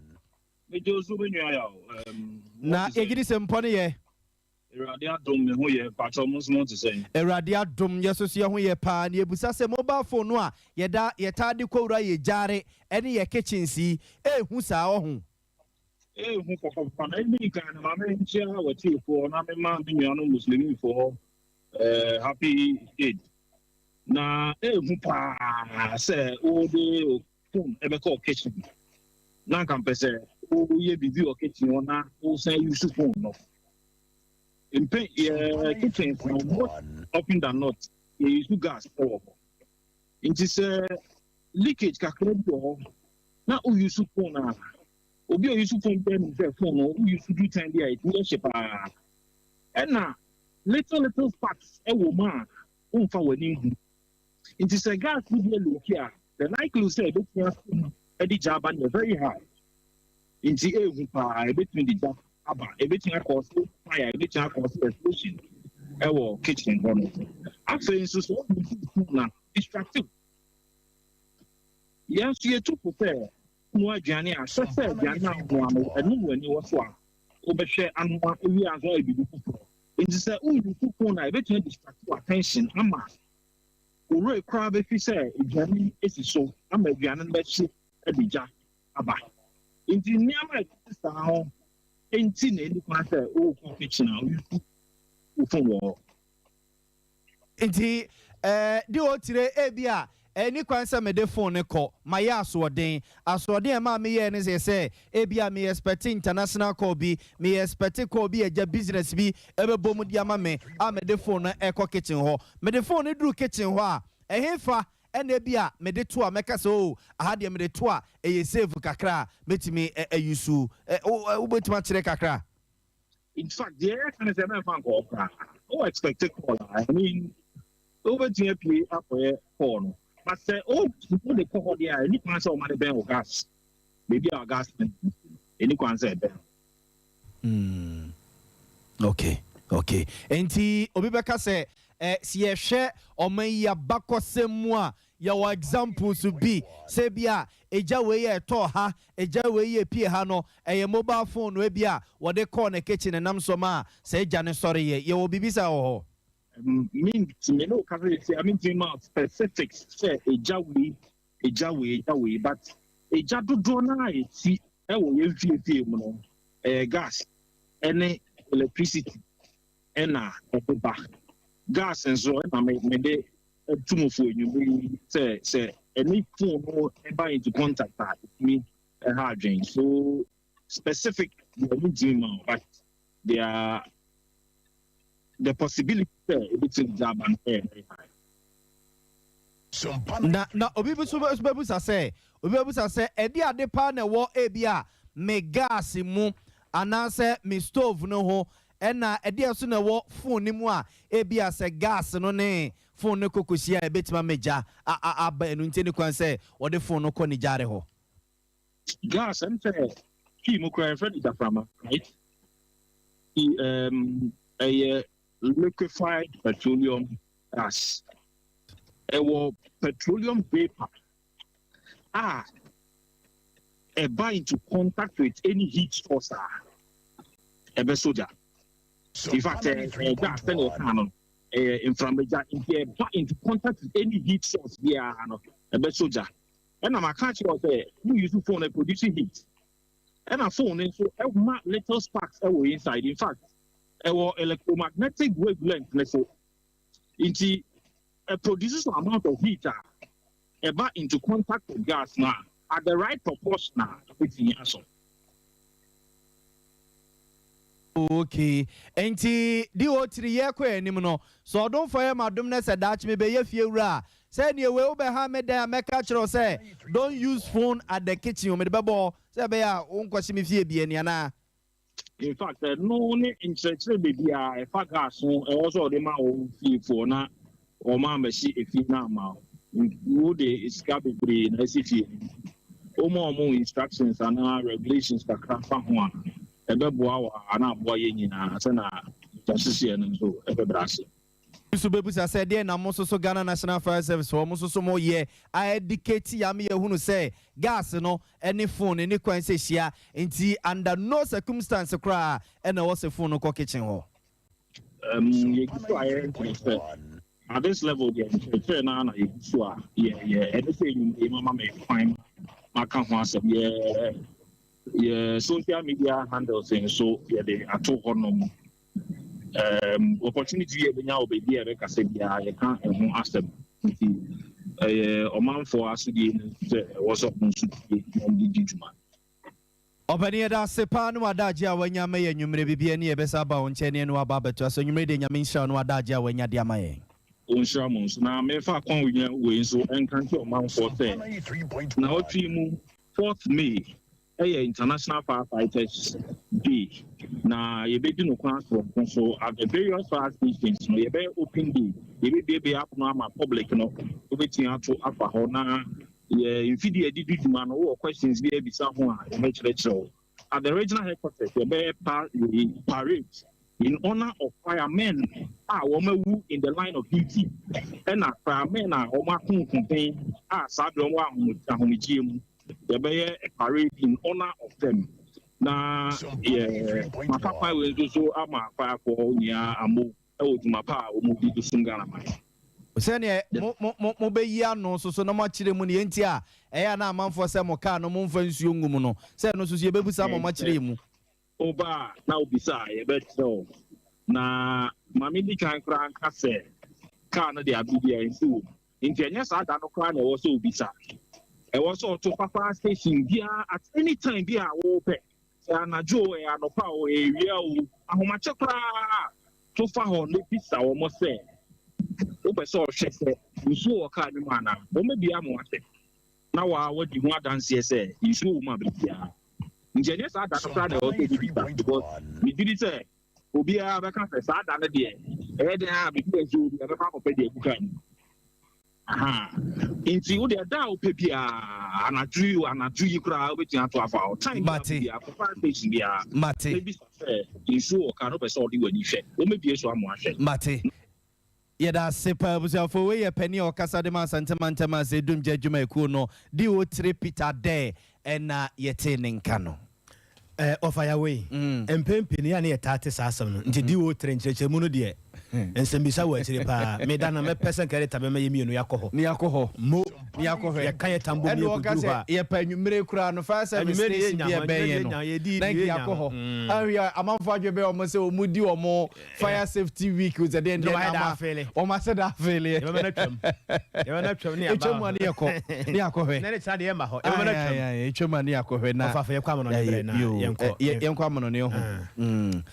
Megye wo so me nua yaw um, Na wo te yɛgye sɛn? di sɛ mpɔ no yɛ. Awurade adom me ho yɛ, mpakyɛw mo nso mo te sɛn? Awurade adom yɛ nso so yɛ ho yɛ paa na yɛbusa sɛ mobile phone no a yɛda yɛtaa de kɔ wura yɛ gyaare ɛne yɛ kitchens yi ehu saa ɔho? Ehu papapapa na edi kan no ma menkyia w'atiefoɔ na mema me nuanom Muslimifoɔ eh, happy Eid. Na ehu paa sɛ wode wo phone ɛbɛkɔ kitchen na anka mpɛ sɛ woyɛ biribi wɔ kitchen hɔ na wosan use phone no. Mpɛ yɛ kitchen no most often than not yɛ use gas wɔ hɔ. Nti sɛ leakage kakra bi wɔ hɔ na wo use phone a, obi a ɔuse phone biara nim sɛ phone no wo use du time bi a ɛtumi yɛ hye paa. Ɛna little little sparks ɛwɔ mu a womfa w'ani nhu. Nti sɛ gas no bi leaki a, the likelihood sɛ ɛbɛtumi asɔ mu de gya aba no yɛ very high. Nti ɛhu paa, ɛbɛtumi de gya aba, ɛbɛtumi akɔɔse fire, ɛbɛtumi akɔɔse explosion ɛwɔ kitchen hɔ no. Afei nso sɛ wo use phone a, distractive. Yɛn nso yɛtu fo sɛ noa aduane a, hwɛ sɛ aduane a wonoa no, ɛno na w'ani wɔ so a wobɛhwɛ anoa awie ansa woayɛ biribi foforɔ. Enti sɛ woreuse phone a, ɛbɛtumi adistract wo attention ama wo werɛ koraa bɛfi sɛ aduane si so ama aduane no bɛhye de gya aba. Enti nneɛma a ɛtete saa ho nti na ɛnni kwan sɛ wokɔ kitchen a wouse wo phone wɔ hɔ. Nti eh, de otire, ebia ɛnni kwan sɛ mede phone no kɔ, mayɛ asoɔden. Asoɔden a ɛmaa meyɛɛ ne sɛ sɛ ebia me expect international call bi, me expect call bi a agya business bi ɛbɛbɔ mu de ama me a mede phone no ɛkɔ kitchen hɔ. Mede phone no duru kitchen hɔ a, ɛhefa ɛna ebia mede to a mɛka sɛ oh, aha deɛ mede to a ɛyɛ safe kakra a mɛtumi a use. Wobɛtumi akyerɛ kakra? In fact, deɛ yɛka ne sɛ mɛmfa nkɔ hɔ koraa. Wo expect call a, I mean, wobɛtumi apue akɔyɛ call no. But sɛ wo wode kɔ hɔ deɛ a, ɛni kwan sɛ woma no bɛn wo gas. Baabi a gas no ɛni kwan sɛ ɛbɛn. Okay. Enti obi bɛka sɛ eh, sɛ yɛhwɛ ɔman yi abakɔsɛm mu a, yɛwɔ examples bi sɛ bi a egya wei yɛ ɛtɔɔ ha, egya wei yɛ epie ha no, ɛyɛ mobile phone no ebi a wɔde kɔɔ ne kitchen nam so ma a sɛ egya no sɔre yɛ. Yɛwɔ biribi saa wɔ hɔ? Mentumi ne wo kasa sɛsi a, mentumi ma specifics sɛ egya wei, egya wei, egya wei, but egya dodoɔ no a ɛsi ɛwɔ yɛn fie fie mu no, ɛyɛ gas ɛne electricity ɛna ɛde ba. Gas nso ɛna me mede tu mo fo anwummerɛ yi sɛ sɛ ɛne phone no ɛba into contact a, ɛtumi ɛha adwene. So specific deɛ mentumi ma wo, but there are the possibility sɛ ebɛtumi de aba no ɛyɛ very high. Na obi bi nso bɛbusa sɛ, obi bɛbusa sɛ ɛde ade paa na ɛwɔ ebi a me gas mu anaasɛ me stove no ho. Ɛna ɛdeɛn nso na ɛwɔ phone no mu a ebia sɛ gas no ne phone no kɔ kɔhyia a ɛbɛtumi ama gya aba, ɛno nti ɛni kwan sɛ wɔde phone no kɔ ne gyaare hɔ. Gas ɛm sɛ Twi mu koraa yɛfrɛ no gyaframa right? Nti um, ɛyɛ liquefied petroleum gas. Ɛwɔ petroleum vapor a ɛba into contact with any heat source a ɛbɛsɔ gya. In fact, ɛyɛ gas sɛnea ɛka no, ɛyɛ mframagya nti ɛba into contact with any heat source biara no ɛbɛsɔ gya. Ɛna maka akyerɛ wo sɛ wo use phone no produce heat. Ɛna phone no nso ɛma little sparks ɛwɔ inside. In fact, ɛwɔ electromagnetic wavelength ne so. Nti ɛproduce some amount of heat a ɛba into contact with gas no a at the right proportion a ɛbɛtumi asɔ. Ok nti DO3 yɛkɔ yɛn anim no sɛ ɔdomfoɔ yɛ m'adom na sɛ daakye mebɛyɛ fie wura a sɛ neɛ wei wobɛha me dan a mɛka akyerɛ wo sɛ don't use phone at the kitchen o mede bɛbɔ hɔ sɛ ɛbɛyɛ a wonkɔhye me fie bi ani anaa? In fact, ɛno ne nkyerɛkyerɛ baabi a ɛfa gas ho ɛwɔ sɛ ɔde ma wo fiefoɔ na wɔn ammɛhye efie no amma wo. Wode sika bebree na asi fie no. Woma wɔn instructions anaa regulations kakra fa ho a, ɛbɛboa wo a na aboa yɛn nyinaa sɛnea nhyɛaseɛ no nso ɛbɛbrɛ ase. Nso bɛbusa sɛ deɛn na mo nso so Ghana National Fire Service foɔ mo nso so mo yɛ a educate yɛ ama yɛhunu sɛ gas no ne phone nni kwan sɛ ɛhyia nti under no circumstance koraa ɛna ɛwɔ sɛ phone no kɔ kitchen hɔ. Um, yɛgu so a yɛnkyerɛ sɛ at this level deɛ nkyerɛkyerɛ no ara na yɛgu so a yɛyɛ ɛne sɛ enyim mama me kwan maka ho asɛm yɛ yɛ social media handles nso yɛde ato hɔnom um, opportunity yɛ bɛnya wɔ baabi a yɛbɛkasa biara yɛka ɛho asɛm nti ɛyɛ ɔmanfoɔ asodie no sɛ ɛwɔ sɛ ɔmo nso tie na ɔmo de di dwuma. Ɔpanin yɛda ase paa ne w'adagye a w'anya ama yɛn anwumerɛ biribi ani yɛbɛsa aba wo nkyɛn ne yɛne wo aba abɛtoa so anwumerɛ deɛ Nyame nhyira wo ne w'adagye a w'anya de ama yɛn. Ɔnhyira mo nso. Na memfa akwannya wei nso nka nkyerɛ ɔmanfoɔ sɛ, nnawɔtwe yi mu, fourth May yɛ International Fire Fighters Day, na yɛbɛdi no kwan soronko so at the various fire stations no, yɛbɛyɛ open day, yɛbɛbuebue apono ama public no, wobɛtumi ato afa hɔ na yɛ mfidie a yɛde di dwuma no, wowɔ questions bi a bisa ho a, yɛbɛkyerɛkyerɛ wo. At the regional headquarters, yɛbɛyɛ pa parade in honour of firemen a wɔn awu in the line of duty ɛna firemen a wɔn ako nkoden a saa bere wɔn wɔ ahomegyeɛ mu. Yɛbɛyɛ a parade in honour of them. Na yɛ mafa kwan wei nso so ama firefoɔ nyinaa amo wɔ dwuma pa a wɔn di de som Ghana man. Sɛdeɛ mo, mo, mo, mobɛyi ano nso so na moakyerɛ mu deɛ nti a ɛyɛ a na amanfoɔ sɛ mo kaa no momfa nsuo ngu mu no, sɛ ɛno nso so yɛbɛbu saa ama moakyerɛ yɛn mu. Woba a na wobisa a, yɛbɛkyerɛ wo. Na ma menni kan koraa nka sɛ kaa no de abere biara nsuo wɔ mu. Nti ɛnyɛ saa da no koraa na ɛwɔ sɛ wobisa. Ɛwɔ sɛ ɔto fa fire station biara at any time bi a wopɛ. Sɛ anadwo o, ɛyɛ anɔpa o, ɛyɛ awia o, ahomakye koraa to fa hɔ na bisa wɔn sɛ wopɛ sɛ ɔhwɛ sɛ nsuo wɔ kaa no mu anaa. Wɔbɛbue ama woahwɛ na waa woadi ho adanseɛ sɛ nsuo wɔ mu abere biara. Nti ɛnyɛ saa da no koraa na ɛwɔ sɛ obi bisa because megye di sɛ obiara bɛka sɛ saa da no deɛ ɛyɛ dɛn a biribi a nsuo wɔ biara bɛkɔ akɔpɛ deɛ agu kaa no mu. Ahaa. Nti wo deɛ da a wopɛ biara, anadwo yi o, anadwo yi koraa wobɛtumi ato afa hɔ. Time biara Mate. biara, kɔ fire station biara. Mate. Na bisa sɛ nsuo wɔ car no, wopɛ sɛ ɔde w'ani hwɛ. Wɔbɛbue so ama woahwɛ. Mate. Yɛda ase paa abusuafoɔ. Wei yɛ panin a ɔkasa de ma Asante Mantam Ase Dumgya Adwumayɛkuo no, DO3 Peter Dare ɛna yɛtee ne nka no. Eh, ɔfa ya wei. Mpɛn pii no, yɛ a na yɛtaa te saa asɛm no. Nti DO3 nkyerɛkyerɛmu no deɛ, nsɛmmisa wɔ akyire paa. Me da no, mɛpɛ sɛ nka editor bɛma yɛn mmienu yɛakɔ hɔ. Ne yɛakɔ hɔ. Mo, Ne yɛakɔ hwɛ. yɛka yɛn tam bom Ɛna ne ɔka yɛkɔduru sɛ hɔ a. yɛpɛ anwummere koraa no, fire service Anwummere deɛ station yɛnnya bi a ho, ɛbɛn anwummere yɛn deɛ no, yɛnnya ho, yɛdii na deɛ nka yɛnnya yɛakɔ ho. hɔ. Ahwɛ a, amanfoɔ adwene bɛyɛ wɔn sɛ wɔdi wɔn fire safety week o, sɛ deɛn Na deɛn wɔayɛ da ama afeele. wɔn asɛ da afeeleɛ. Yɛbɛma no atwam. Yɛbɛma no atwam ne yɛaba Ɛtwam a ne yɛkɔ, ne yɛakɔhwɛ. Na ne kyena deɛ yɛmma hɔ. Yɛbɛma no Ae, atwam. ae, ae, ɛtwam a ne yɛakɔhwɛ na Ɔfa afei yɛkɔ amanɔne berɛ na Yo, yɛnkɔ. ɛ, yɛ, yɛnkɔ amanɔne ho. Mm.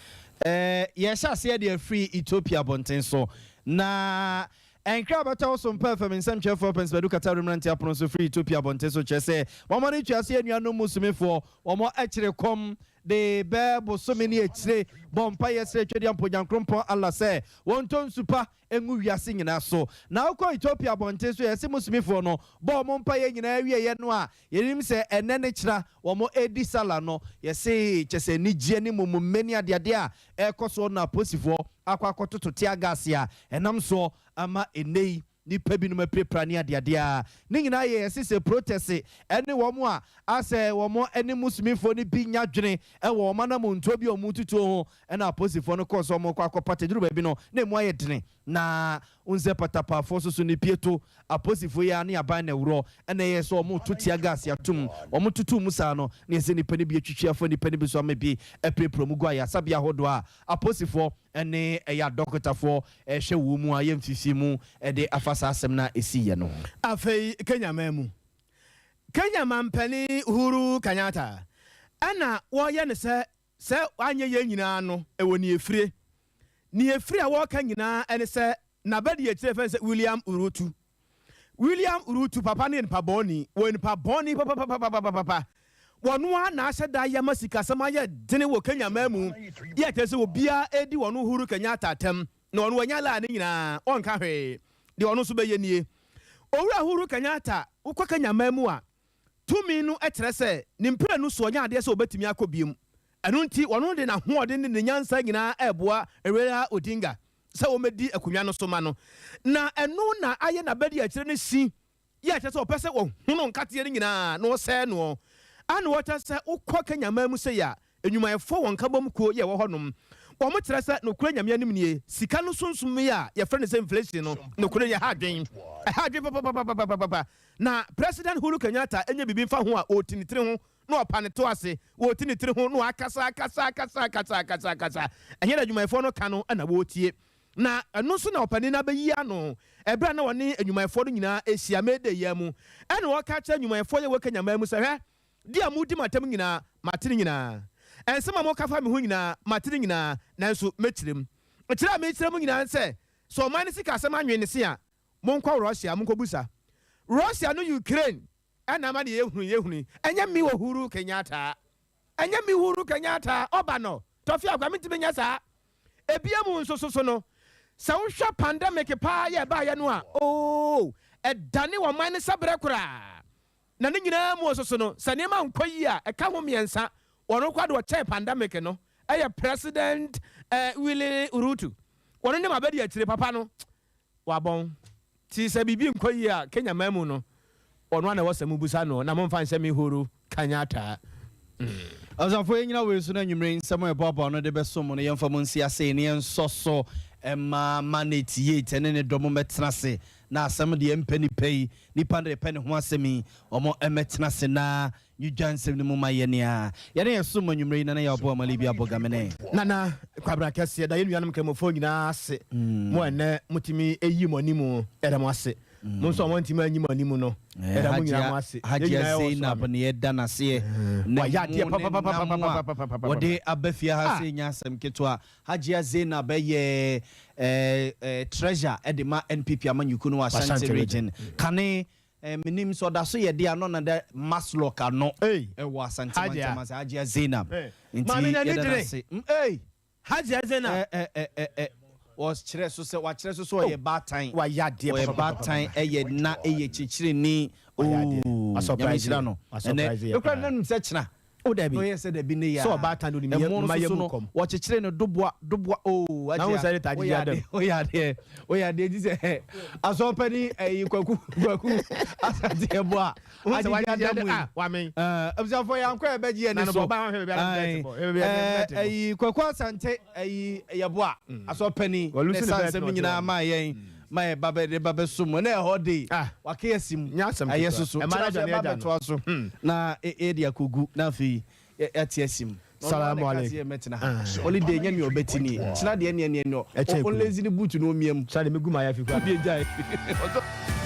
Ɛ, yɛhyɛ aseɛ de afiri Ethiopia abɔnten so. Na nkra a bɛtɔ wo so mpa fam nsɛmtwerɛfoɔ Pɛnsipadu Kataru mmeranteɛ apono so firi Ethiopia abɔnten so kyerɛ sɛ wɔn no tua sɛ anuanom Musumifoɔ wɔn akyere kɔm. de bɛɛ bosome ne akyire bɔ mpaeɛ srɛ Twedeampo Nyankrompɔn Allah sɛ wɔntɔ nsu pa ngu wiase nyinaa so. Na wokɔ Ethiopia abɔnten so a, yɛse Muslimifoɔ no bɔɔ wɔn mpaeɛ nyinaa wieɛ no a, yɛnim sɛ ɛnnɛ ne kyena wɔn redi Salah no, yɛse kyɛsɛ anigyeɛ ne mumummɛ ne adeadeɛ a ɛrekɔ soɔ no na aposifoɔ akɔ akɔtoto tear gas a ɛnam soɔ ama ɛnnɛ yi nnipa binom apirapira ne adeadeɛ a ne nyinaa yɛ yɛse sɛ protɛse ne wɔn a asɛ wɔn ne Muslimifoɔ no bi nya dwene wɔ wɔn anamontuo bi a wɔn tutuo ho Ɛna apolisifoɔ no kɔɔ sɛ wɔrekɔ akɔpata. Ɛduruu baabi no, na ɛmu ayɛ dene. Na wohu sɛ patapaafoɔ nso so no pie to apolisifoɔ yi ara ne aban na ɛworɔ. Ɛna ɛyɛɛ sɛ wɔreto tear gas atom. Wɔtotoo mu saa no, na ɛsɛ nnipa no bi atwitwi afa nnipa no bi so ama bi apirapira wɔn gu ayaresabea ahodoɔ a apolisifoɔ ne ɛyɛ adɔkotafoɔ rehwɛ wɔn mu a yɛmfifii mu de afa saa asɛm no a ɛsiiɛ no ho. Afei Kenya man mu, Kenya manpanin Uhuru Kenyatta ɛna wɔreyɛ no sɛ Sɛ wanyɛ yei nyinaa no, ɛwɔ nea efire. Nea efire a wɔreka nyinaa ne sɛ n'abadiakyire a yɛfrɛ no sɛ William Rutu. William Rutu papa no yɛ nipa bɔne. Wɔyɛ nipa bɔne papapapapapa. Wɔno ara na ahyɛ da ayɛ ama sikasɛm ayɛ dene wɔ Kenya man mu. Yɛ kyerɛ sɛ obiara redi wɔn Uhuru Kenyatta atɛm na ɔno wanya laa ne nyinaa, ɔnka hwee. Deɛ ɔno nso bɛyɛ nie. Owura Uhuru Kenyatta, wokɔ Kenya man mu a, Tumi no kyerɛ sɛ ne mprenu so ɔnyɛ adeɛ sɛ ɔbɛtumi akɔ biom. Ɛno nti ɔno de n'ahoɔden ne ne nyansa nyinaa reboa Raila Odinga sɛ ɔmmɛdi akonnwa no so ma no. Na ɛno na ayɛ n'abadiakyire no si yɛ a kyerɛ sɛ ɔpɛ sɛ ɔhono nkateɛ no nyinaa na ɔsɛe noɔ. Ana ɔkyerɛ sɛ wokɔ Kenya man mu sei a, nnwumayɛfoɔ wɔn nkabom kuo yɛ ɛwɔ hɔ nom. Wɔn kyerɛ sɛ nokorɛ Nyame anim nie, sika no sunsum yi a yɛfrɛ no sɛ inflation no, nokorɛ nie ɛha adwen. Ɛha adwen papapapapapapa. Na President Huru Kenyatta nyɛ biribi mfa ho a ɔreti ne tiri ho na ɔpa ne to ase, ɔreti ne tiri ho na wakasa akasa akasa akasa akasa akasa. Ɛnyɛ deɛ adwumayɛfoɔ no ka no na wɔretie. Na ɛno nso na ɔpanin no abɛyi ano ɛberɛ a na ɔne nnwumayɛfoɔ no nyinaa rehyia May Day yi ara mu. Ɛna ɔreka akyerɛ nnwumayɛfoɔ yi a ɛwɔ Kenya man mu sɛ, Hwɛ, Di a mudi m'atɛm nyinaa, mate ne nyinaa. Nsɛm a moka fa me ho nyinaa, mate ne nyinaa, nanso mɛkyerɛ mu. Kyerɛ a mekyerɛ mu nyinaa ne sɛ, sɛ ɔman no sikasɛm anwene ne se a, monkɔ Russia monkɔbusa. Russia no Ukraine na ama deɛ yɛhunu yi yɛhunu yi. Ɛnyɛ me Uhuru Kenyatta. Ɛnyɛ me Uhuru Kenyatta, ɔba no, Tɔfe Akwa, mentumi nyɛ saa. Ebia mu nso so so no, sɛ wohwɛ pandemic paa yɛ ɛbaeɛ no a, oo, ɛdane ɔman no sɛberɛ koraa. Na ne nyinaa mu nso so no, sɛ nneɛma nkɔ yie a, ɛka ho mmiɛnsa, wɔn koraa de wɔkyɛn pandemic no, ɛyɛ President eh, Willie Ruto. Wɔn ne mabɛdi akyire papa no, wabɔn. Nti sɛ biribi nkɔ yie a, Kenya man mu no, ɔno ara na ɛwɔ sɛ mobusa no, na momfa nhyɛ me Uhuru Kenyatta. Abusuafo, yɛnnyina wei so na anwummere yi nsɛm a yɛboaboa ano de bɛsom mo no, yɛmfa mu nsi ase na yɛnsɔ so mma Manate Yates ne ne dɔm mmɛtena ase na asɛm deɛ ɛmpɛ nipa yi, nipa no repɛ ne ho asɛm yi, wɔn mmɛtena ase na nwidwa nsɛm no mu ma yɛn a yɛne yɛn som anwummerɛ yi, Nana Yaw Boa Mali bi abɔ gamene. Nana Kwabena Kɛseɛ da yɛn nuanom Nkramofoɔ nyinaa ase, mo a ɛnnɛ motumi yi mo anim yɛda mo ase, mo nso a moantumi anyi mo anim no yɛda mo nyinaa mo ase, yɛn Hajia nyinaa yɛwɔ so Zainab ame. na yɛda no aseɛ ne Wayɛ adeɛ mo ne nam a papapapapapapapapapa. wɔde aba fie ha Ah! sɛ ɛnyɛ asɛm ketewa. Hajia Zainab yɛ treasure de ma NPP amanyɔkuo no wɔ Ashanti Ashanti region. region. Kane menim sɛ ɔda so yɛ deɛ a na ɔna da Masloc ano Ei! wɔ Asante Hajia. mantam ase. Hajia Zainab. Eh, Nti maame n'ani yɛda no gyere. ase. Ei! Hajia Zainab. Wɔkyerɛ so sɛ wakyerɛ so sɛ ɔyɛ Oh, baatan. wayɛ adeɛ Ɔyɛ papapapapa. baatan, ɛyɛ na, ɛyɛ kyekyereni. Wayɛ adeɛ. Oh, Wa Nyame surprise nhyira yɛ. no. Wa Ɛnɛ, surprise yɛ mekura paa. nanim sɛ kyena. Oh dabi. Na ɔyɛ sɛ dabi ne yɛ Sɛ a. ɔbaatan de onim yɛ Ɛmo no mma nso yɛ so mu no, kɔm. wɔkyekyere no doboa, doboa, oh, Na wo Agya, sɛ de tagye woyɛ gya dɛm. adeɛ, woyɛ adeɛ, woyɛ adeɛ, gye sɛ asɔɔpani ɛyi kwaku, kwaku, asante ɛbo a, Wo sɛ agyegye wagye adam dɛm yi. ah, wame. Eh, abusuafoɔ yɛankɔ a ɛbɛgye yɛn Na ani no so. bɔ ɔbaa hwɛ baabi a na Ae, bɛte bɔ. Hwɛ baabi a na eh, bɛte bɔ. ɛyi kwaku asante ɛyi yɛboa asɔɔpani Wɔlusu ne ne sa bɛt nsɛm na ɔte nyinaa hɔ no. maa yɛn ma yɛ ba bɛ de ba bɛ so mu na ɛhɔ de Ah. wake asi mu Nyɛ asɛm ɛyɛ ketewa. soso Ɛma kyerɛ no so adwane ɛba agya no. bɛtoa so na ɛde akɔgu na afei yɛate asi mu. Na ɔno ara Salamu na ɛka alaikum. sɛ yɛmmɛtena ha. Holiday nyɛ nea ɔbɛti nie. Kyena deɛ neɛ neɛ neɛ Ɛkyɛn kuro. ɔnlezi ne boot na ɔmia mu. Kyena deɛ mɛgu m'ayafi koraa. Wodeɛ gyae.